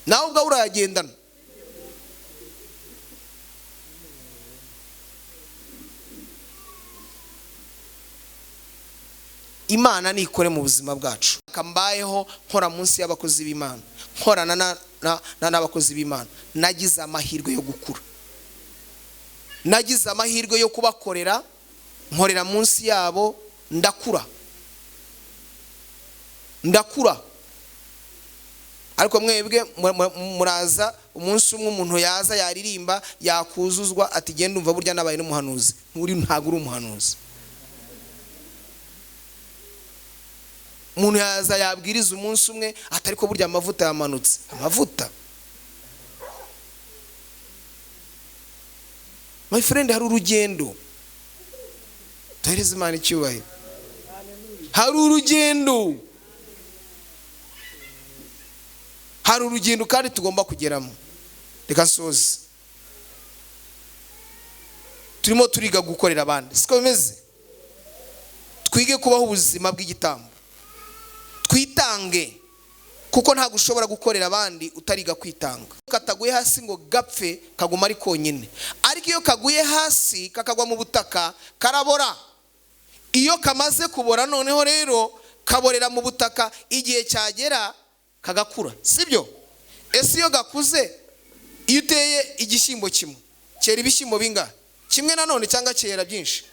Nawe ubwawe urayagendana. Imana nikore mu buzima bwacu. Kambayeho nkora munsi y'abakozi b'Imana, nkorana n'abakozi b'Imana, nagize amahirwe yo gukura, nagize amahirwe yo kubakorera, nkorera munsi yabo ndakura. Ndakura. Ariko mwebwe muraza umunsi umwe, umuntu yaza yaririmba, yakuzuzwa, ati: "Genda, umva, burya nabaye n'umuhanuzi." Nturi, ntabwo uri umuhanuzi. Umuntu yaza yabwiriza umunsi umwe, ati: "Ariko burya amavuta yamanutse." Amavuta, my friend, hari urugendo. Duhereze Imana icyubahiro. Hari urugendo, hari urugendo kandi tugomba kugeramo. Reka nsoze. Turimo turiga gukorera abandi, siko bimeze? Twige kubaho ubuzima bw'igitambo, twitange, kuko ntabwo ushobora gukorera abandi utariga kwitanga. Kataguye hasi ngo gapfe, kaguma ari konyine, ariko iyo kaguye hasi kakagwa mu butaka, karabora. Iyo kamaze kubora, noneho rero kaborera mu butaka, igihe cyagera kagakura, sibyo? Ese iyo gakuze, iyo uteye igishyimbo kimwe, cyera ibishyimbo bingahe? Kimwe nanone cyangwa cyera byinshi?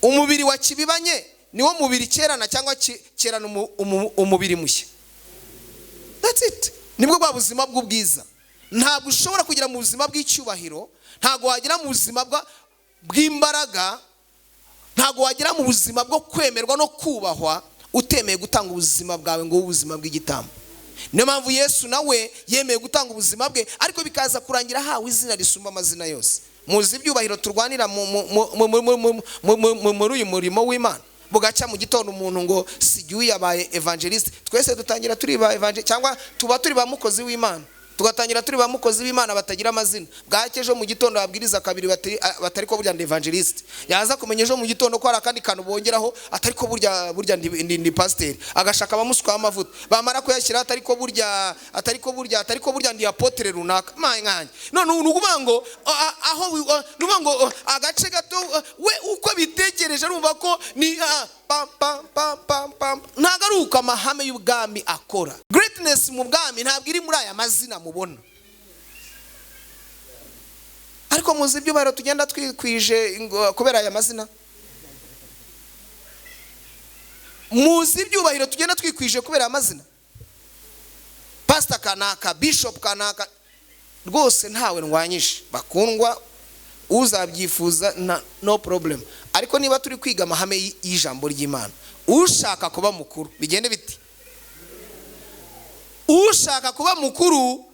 Umubiri wa kibibanye niwo mubiri cyerana, cyangwa cyerana umubiri mushya? That's it. Nibwo bwa buzima bw'ubwiza. Ntabwo ushobora kugera mu buzima bw'icyubahiro, ntabwo wagera mu buzima bw'imbaraga, ntabwo wagera mu buzima bwo kwemerwa no kubahwa utemeye gutanga ubuzima bwawe ngo ube ubuzima bw'igitambo. Niyo mpamvu Yesu nawe yemeye gutanga ubuzima bwe, ariko bikaza kurangira ahawe izina risumba amazina yose. Muzi ibyubahiro turwanira muri uyu murimo w'Imana? Bugacya mu gitondo, umuntu ngo sigiwe yabaye evangeliste, twese dutangira turi ba evangeliste, cyangwa tuba turi ba mukozi w'Imana, tugatangira turi ba mukozi w'Imana batagira amazina. Bwacye ejo mu gitondo babwiriza kabiri, batari ko burya ndi evangeliste. Yaza kumenya ejo mu gitondo ko hari akandi kantu bongeraho, atari ko burya ndi pasiteri, agashaka abamusukaho amavuta, bamara kuyashyiraho, atari ko burya, atari ko burya, atari ko burya ndi apôtre runaka. Maye nkanjye! None ubu ni ukuvuga ngo aho ni ukuvuga ngo agace gato, we uko abitekereje arumva ko ni pam pam pam pam pam. Ntabwo ari uko amahame y'ubwami akora. Greatness mu bwami ntabwo iri muri aya mazina mubona. Ariko muzi ibyubahiro tugenda twikwije kubera aya mazina? Muzi ibyubahiro tugenda twikwije kubera aya mazina? Pasita kanaka, bishop kanaka. Rwose ntawe ndwanyije, bakundwa. Uzabyifuza no problem, ariko niba turi kwiga amahame y'ijambo ry'Imana, ushaka kuba mukuru bigende biti? Ushaka kuba mukuru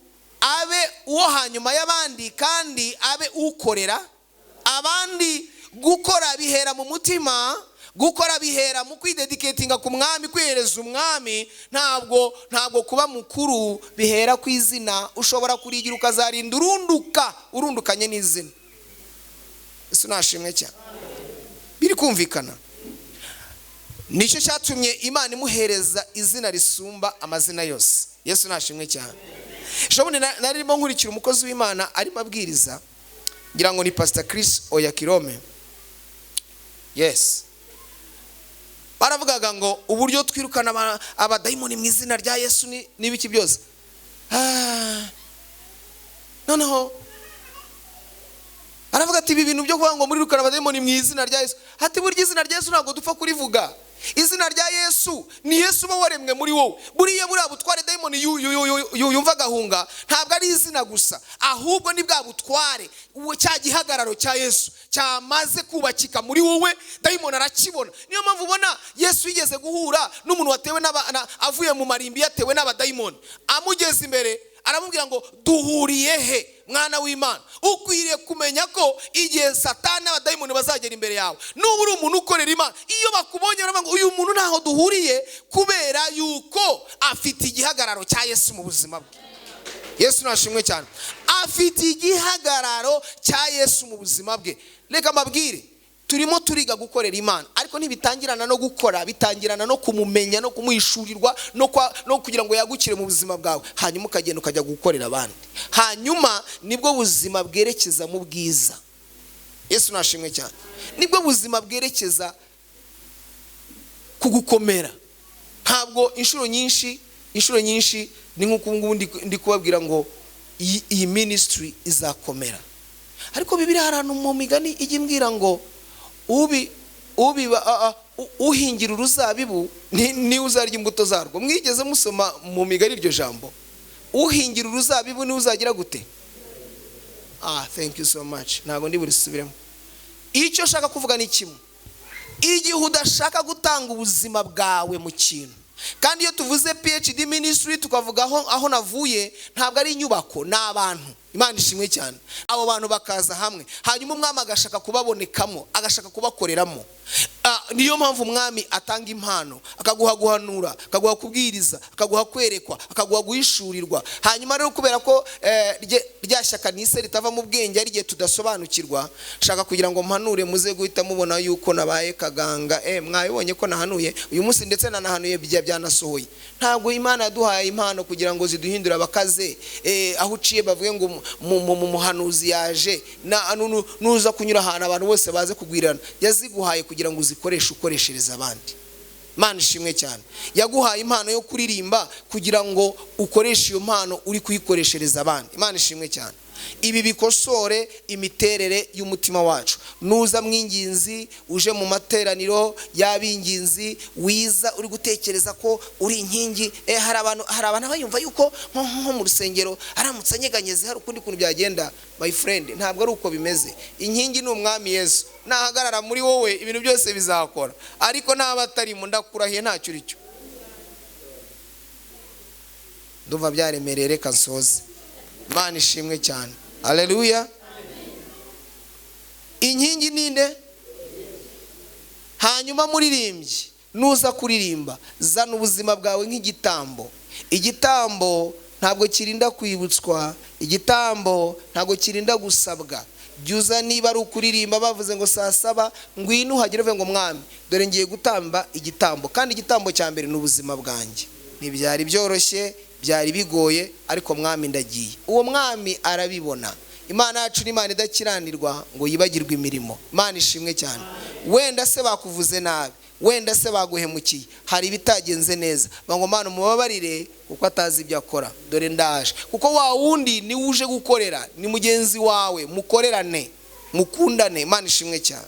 abe uwo hanyuma y'abandi, kandi abe ukorera abandi. Gukora bihera mu mutima, gukora bihera mu kwidedicatinga ku mwami, kwihereza umwami. Ntabwo kuba mukuru bihera ku izina. Ushobora kurigira ukazarinda urunduka, urundukanye n'izina. Ese unashimwe cyane? Biri kumvikana? Nicyo cyatumye Imana imuhereza izina risumba amazina yose. Yesu nashimwe cyane. Ejobundi narimo nkurikira umukozi w'Imana arimo abwiriza, ngira ngo ni Pastor Chris Oyakhilome. Yes, baravugaga ngo uburyo twirukana abadayimoni mu izina rya Yesu n'ibiki byose. Noneho aravuga ati: "Ibi bintu byo kuvuga ngo murirukana abadayimoni mu izina rya Yesu," ati: "burya izina rya Yesu ntabwo dupfa kurivuga. Izina rya Yesu ni Yesu uba waremwe muri wowe. Buriya buriya butware dayimoni yumva agahunga, ntabwo ari izina gusa, ahubwo ni bwa butware, cya gihagararo cya Yesu cyamaze kubakika muri wowe, dayimoni arakibona." Niyo mpamvu ubona Yesu yigeze guhura n'umuntu watewe avuye mu marimbi, yatewe n'abadayimoni. Amugeze imbere aramubwira ngo: "Duhuriye he, mwana w'Imana?" Ukwiriye kumenya ko igihe Satani n'abadayimoni bazagera imbere yawe, nuba uri umuntu ukorera Imana, iyo bakubonye baravuga ngo: "Uyu muntu ntaho duhuriye," kubera yuko afite igihagararo cya Yesu mu buzima bwe. Yesu nashimwe cyane. Afite igihagararo cya Yesu mu buzima bwe. Reka mbabwire, turimo turiga gukorera Imana, ariko ntibitangirana no gukora, bitangirana no kumumenya no kumuhishurirwa no kugira ngo yagukire mu buzima bwawe, hanyuma ukagenda ukajya gukorera abandi. Hanyuma nibwo buzima bwerekeza mu bwiza. Yesu nashimwe cyane. Nibwo buzima bwerekeza ku gukomera. Ntabwo inshuro nyinshi ni nk'uko ubu ngubu ndi kubabwira ngo iyi ministry izakomera, ariko Bibiliya hari ahantu mu Migani ijya imbwira ngo ubi ubiba Uhingira uruzabibu niwe uzarya imbuto zarwo. Mwigeze musoma mu migari iryo jambo? Uhingira uruzabibu niwe uzagira gute? Thank you so much. Ntabwo ndi burisubiremo. Icyo nshaka kuvuga ni kimwe: igihe udashaka gutanga ubuzima bwawe mu kintu, kandi iyo tuvuze PhD Ministry tukavuga aho navuye, ntabwo ari inyubako, ni abantu. Imana ishimwe cyane. Abo bantu bakaza hamwe, hanyuma umwami agashaka kubabonekamo, agashaka kubakoreramo. Niyo mpamvu umwami atanga impano, akaguha guhanura, akaguha kubwiriza, akaguha kwerekwa, akaguha guhishurirwa. Hanyuma rero, kubera ko rya shyaka nise ritava mu bwenge, ari igihe tudasobanukirwa, nshaka kugira ngo mpanure, muze guhita mubona yuko nabaye kaganga. Mwabibonye ko nahanuye uyu munsi, ndetse nanahanuye byanasohoye. Ntabwo Imana yaduhaye impano kugira ngo ziduhindure abakaze, aho uciye bavuge ngo muhanuzi yaje, nuza kunyura ahantu abantu bose baze kugwirana. Yaziguhaye kugira ngo uzikoreshe, ukoreshereza abandi. Imana ishimwe cyane. Yaguhaye impano yo kuririmba kugira ngo ukoreshe iyo mpano uri kuyikoreshereza abandi. Imana ishimwe cyane. Ibi bikosore imiterere y'umutima wacu. Nuza mwinginzi, uje mu materaniro y'abinginzi, wiza uri gutekereza ko uri inkingi. Hari abantu bayumva yuko nko mu rusengero aramutse anyeganyeze hari ukundi kuntu byagenda. My friend, ntabwo ari uko bimeze. Inkingi ni umwami Yesu. Nahagarara muri wowe, ibintu byose bizakora, ariko naba atarimo, ndakurahiye, ntacyo uri cyo. Ndumva byaremereye, reka nsoze. Imana ishimwe cyane. Haleluya. Inkingi ninde? Hanyuma muririmbyi, nuza kuririmba, zana ubuzima bwawe nk'igitambo. Igitambo ntabwo kirinda kwibutswa, igitambo ntabwo kirinda gusabwa. Jya niba ari ukuririmba, bavuze ngo 7:00 ngwino uhagere, uvuge ngo: "Mwami, dore ngiye gutamba igitambo, kandi igitambo cya mbere ni ubuzima bwanjye. Ntibyari byoroshye, byari bigoye, ariko mwami, ndagiye." Uwo mwami arabibona. Imana yacu ni Imana idakiranirwa ngo yibagirwe imirimo. Imana ishimwe cyane. Wenda se bakuvuze nabi, wenda se baguhemukiye, hari ibitagenze neza, ngo: "Mana, umubabarire kuko atazi ibyo akora, dore ndaje." Kuko wa wundi niwe uje gukorera, ni mugenzi wawe, mukorerane, mukundane. Imana ishimwe cyane.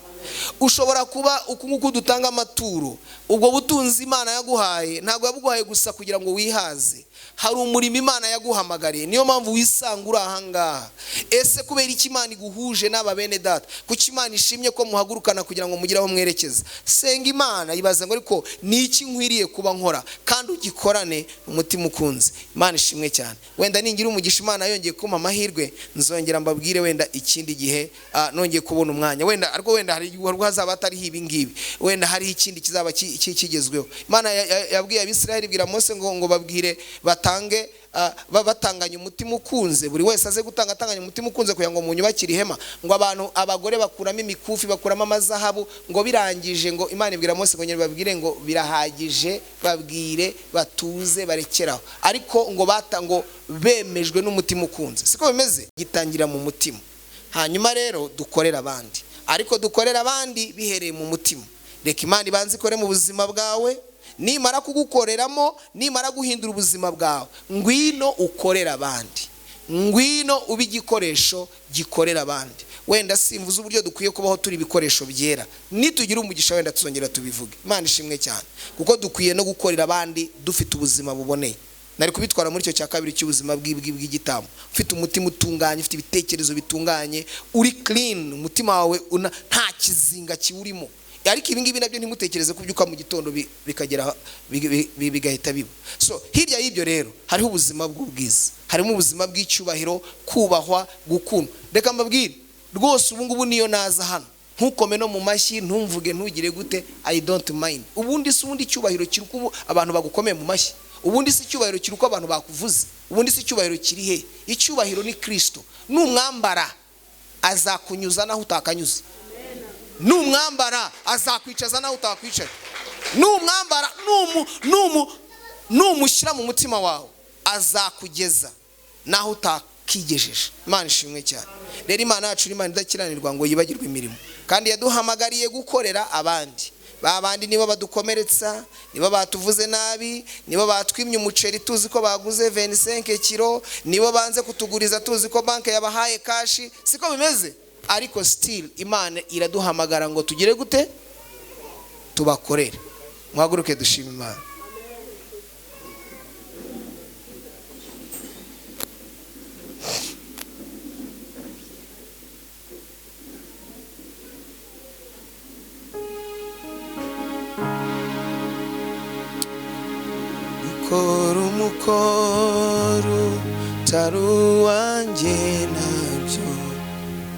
Ushobora kuba uku nguku dutanga amaturo. Ubwo butunzi Imana yaguhaye, ntabwo yabuguhaye gusa kugira ngo wihaze. Hari umurimo Imana yaguhamagariye, niyo mpamvu wisanga uri ahangaha. Ese kubera iki Imana iguhuje n'aba bene data? Kuki Imana ishimye ko muhagurukana kugira ngo mugire aho mwerekeza? Senga Imana, ibaza ngo: "Ariko ni iki nkwiriye kuba nkora?" Kandi ugikorane umutima ukunze. Imana ishimwe cyane. Wenda ningira umugisha, Imana yongeye kumpa amahirwe, nzongera mbabwire wenda ikindi gihe, nongeye kubona umwanya wenda. Ariko wenda hari igihe hazaba hatariho ibi ngibi, wenda hariho ikindi kizaba kigezweho. Imana yabwiye Abisirayeli, ibwira Mose ngo babwire batange, batanganye umutima ukunze, buri wese aze gutanga atanganye umutima ukunze kugira ngo munyubakire ihema. Ngo abantu, abagore bakuramo imikufi, bakuramo amazahabu, ngo birangije ngo Imana ibwira Mose ngo babwire ngo birahagije, babwire batuze, barekeraho. Ariko ngo bata ngo bemejwe n'umutima ukunze. Siko bimeze? Gitangira mu mutima. Hanyuma rero dukorera abandi, ariko dukorera abandi bihereye mu mutima. Reka Imana ibanze ikore mu buzima bwawe. Nimara kugukoreramo, nimara guhindura ubuzima bwawe, ngwino ukorera abandi, ngwino ube igikoresho gikorera abandi. Wenda simvuze uburyo dukwiye kubaho turi ibikoresho byera. Nitugira umugisha wenda tuzongera tubivuge. Imana ishimwe cyane, kuko dukwiye no gukorera abandi dufite ubuzima buboneye. Nari kubitwara muri icyo cya kabiri cy'ubuzima bw'igitambo, ufite umutima utunganye, ufite ibitekerezo bitunganye, uri clean, umutima wawe nta kizinga kiwurimo. Ariko ibi ngibi nabyo ntimutekereze kubyuka mu gitondo bikagera bigahita biba. So hirya y'ibyo rero hariho ubuzima bw'ubwiza, harimo ubuzima bw'icyubahiro, kubahwa, gukundwa. Reka mbabwire rwose, ubu ngubu niyo naza hano ntukome no mu mashyi, ntumvuge, ntugire gute, I don't mind. Ubundi se, ubundi icyubahiro kiri uko abantu bagukomeye mu mashyi? Ubundi se icyubahiro kiri uko abantu bakuvuze? Ubundi se icyubahiro kiri he? Icyubahiro ni Kirisito. Numwambara azakunyuza naho utakanyuze, numwambara azakwicaza naho utakwicara, numwambara, numushyira mu mutima wawe azakugeza naho utakigejeje. Imana ishimwe cyane. Rero Imana yacu ni Imana idakiranirwa ngo yibagirwe imirimo, kandi yaduhamagariye gukorera abandi. Ba bandi nibo badukomeretsa, nibo batuvuze nabi, nibo batwimye umuceri tuzi ko baguze 25 kilo, nibo banze kutuguriza tuzi ko banki yabahaye cash. Siko bimeze? Ariko still Imana iraduhamagara ngo tugire gute? Tubakorere. Muhaguruke dushima Imana. Gukora umukoro utari uwanjye nabyo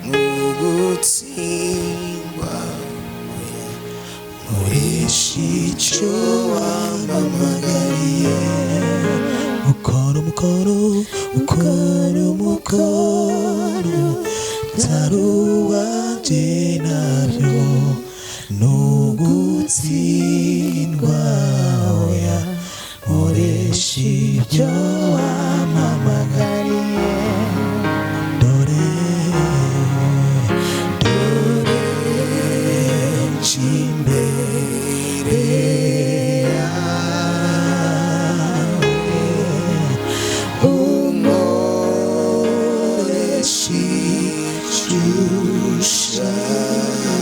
ni ugutsindwa. Nkoresha icyo wampamagariye. Ukora umukoro, ukora umukoro utari uwanjye nabyo ni ugutsindwa. Oya, nkoresha ibyo wampamagariye. Dore, dore nje imbere yawe, unkoreshe icyo ushaka.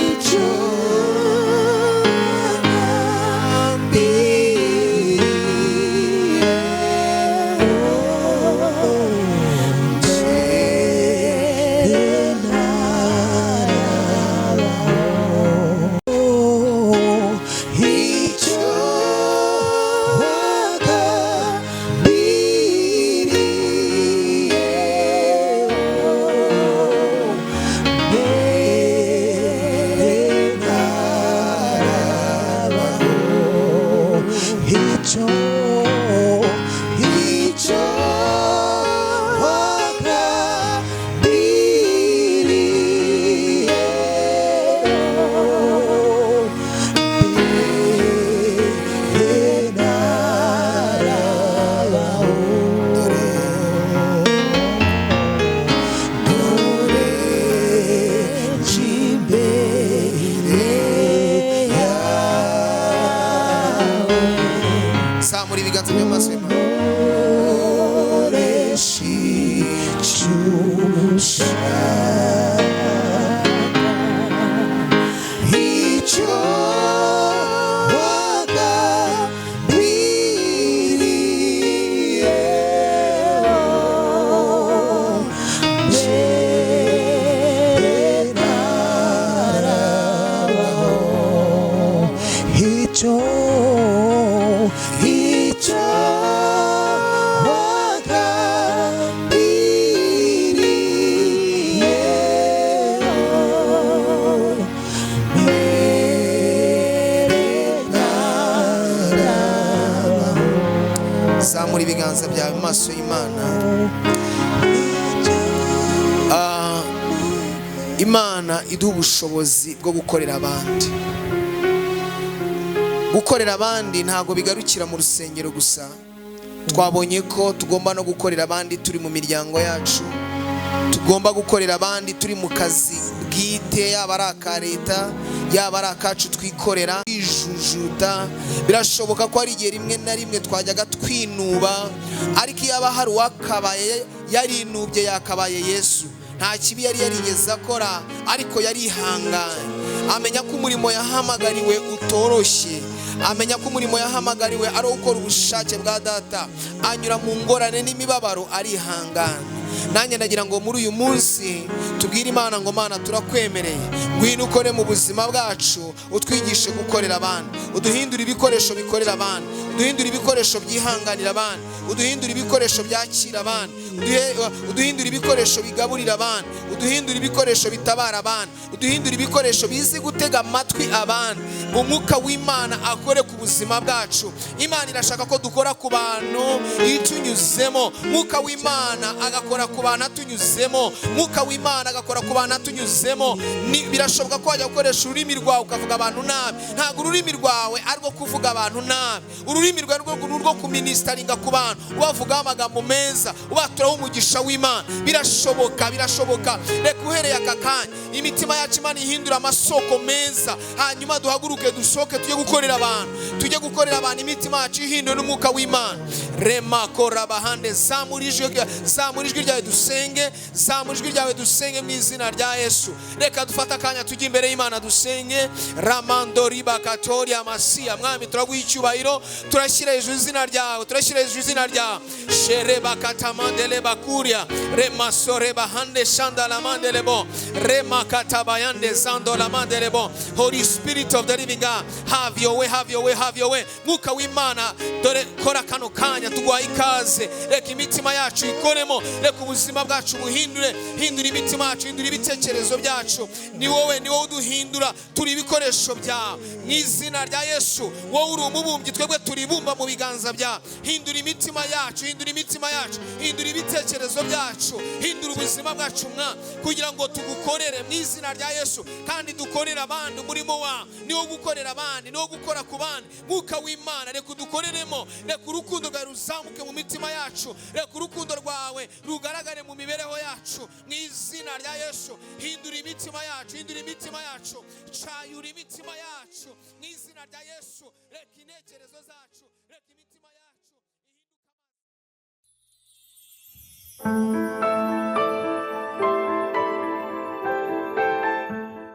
Icyo wagambiriye, mbere ntarabaho. Icyo wagambiriye, mbere ntarabaho. Icyo, icyo wagambiriye, mbere ntarabaho. Dore, dore nje imbere yawe. Zamura ibiganza by'amaso y'Imana. Nkoresha icyo ushaka. Icyo wagambiriye, mbere ntarabaho. Icyo, icyo wagambiriye, mbere ntarabaho. Zamura ibiganza byawe mu maso y'Imana. Imana iduha ubushobozi bwo gukorera abandi. Gukorera abandi ntabwo bigarukira mu rusengero gusa. Twabonye ko tugomba no gukorera abandi turi mu miryango yacu, tugomba gukorera abandi turi mu kazi bwite, yaba ari aka leta, yaba ari akacu twikorera. Kwijujuta birashoboka ko hari igihe rimwe na rimwe twajyaga twinuba, ariko iyo aba hari uwakabaye yarinubye yakabaye Yesu. Nta kibi yari yarigeze akora, ariko yarihanganye, amenya ko umurimo yahamagariwe utoroshye, amenya ko umurimo yahamagariwe ari ukora ubushake bwa data, anyura mu ngorane n'imibabaro arihangana. Nanjye ndagira ngo muri uyu munsi tubwire Imana ngo Mana turakwemereye, ngwino ukore mu buzima bwacu, utwigishe gukorera abandi, uduhindure ibikoresho bikorera abandi, uduhindure ibikoresho byihanganira abandi, uduhindure ibikoresho byakira abandi, uduhindure ibikoresho bigaburira abandi, uduhindure ibikoresho bitabara abandi, uduhindure ibikoresho bizi gutega amatwi abandi. Umwuka w'Imana akore ku buzima bwacu. Imana irashaka ko dukora ku bantu itunyuzemo. Umwuka w'Imana agakora ku bantu atunyuzemo. Umwuka w'Imana agakora ku bantu atunyuzemo. Birashoboka ko wajya gukoresha ururimi rwawe ukavuga abantu nabi. Ntabwo ururimi rwawe ari rwo kuvuga abantu nabi. Ururimi rwawe ni urwo kuministaringa ku bantu. abantu, ubavugaho amagambo meza, ubaturaho umugisha w'Imana. Birashoboka, birashoboka. Reka uhereye aka kanya imitima yacu Imana ihindura amasoko meza, hanyuma duhaguruke, dusohoke, tujye gukorera abantu, tujye gukorera abantu, imitima yacu ihinduwe n'umwuka w'Imana. Rema korabahande. Zamura ijwi, zamura ijwi ryawe dusenge, zamura ijwi ryawe dusenge mu izina rya Yesu. Reka dufate akanya tujye imbere y'Imana dusenge. Ramando ribakatori amasiya. Mwami, turaguha icyubahiro, turashyira hejuru izina ryawe, turashyira hejuru izina ryawe. Shereba katamandele bakuria remasore bahande shandalamandele bo remakatabayande zandolamandele bo. Holy Spirit of the living God, have your way, have your way, have your way. Mwuka w'Imana, dore kora kano kanya, tuguhaye ikaze. Reka imitima yacu ikoremo, reka ubuzima bwacu buhindure. Hindura imitima yacu, hindura ibitekerezo byacu. Ni wowe, ni wowe uduhindura, turi ibikoresho byawe mu izina rya Yesu. Wowe uri umubumbyi, twebwe turi ibumba mu biganza byawe. Hindura imitima yacu, hindura imitima yacu, hindura ibitekerezo byacu, hindura ubuzima bwacu mwa, kugira ngo tugukorere mu izina rya Yesu, kandi dukorere abandi. Umurimo wawe ni wo gukorera abandi, ni wo gukora ku bandi. Mwuka w'Imana, reka udukoreremo, reka urukundo rwawe ruzamuke mu mitima yacu, reka urukundo rwawe rugaragare mu mibereho yacu mu izina rya Yesu. Hindura imitima yacu, hindura imitima yacu, cayura imitima yacu mu izina rya Yesu. Reka intekerezo zacu, reka imitima yacu ihinduke.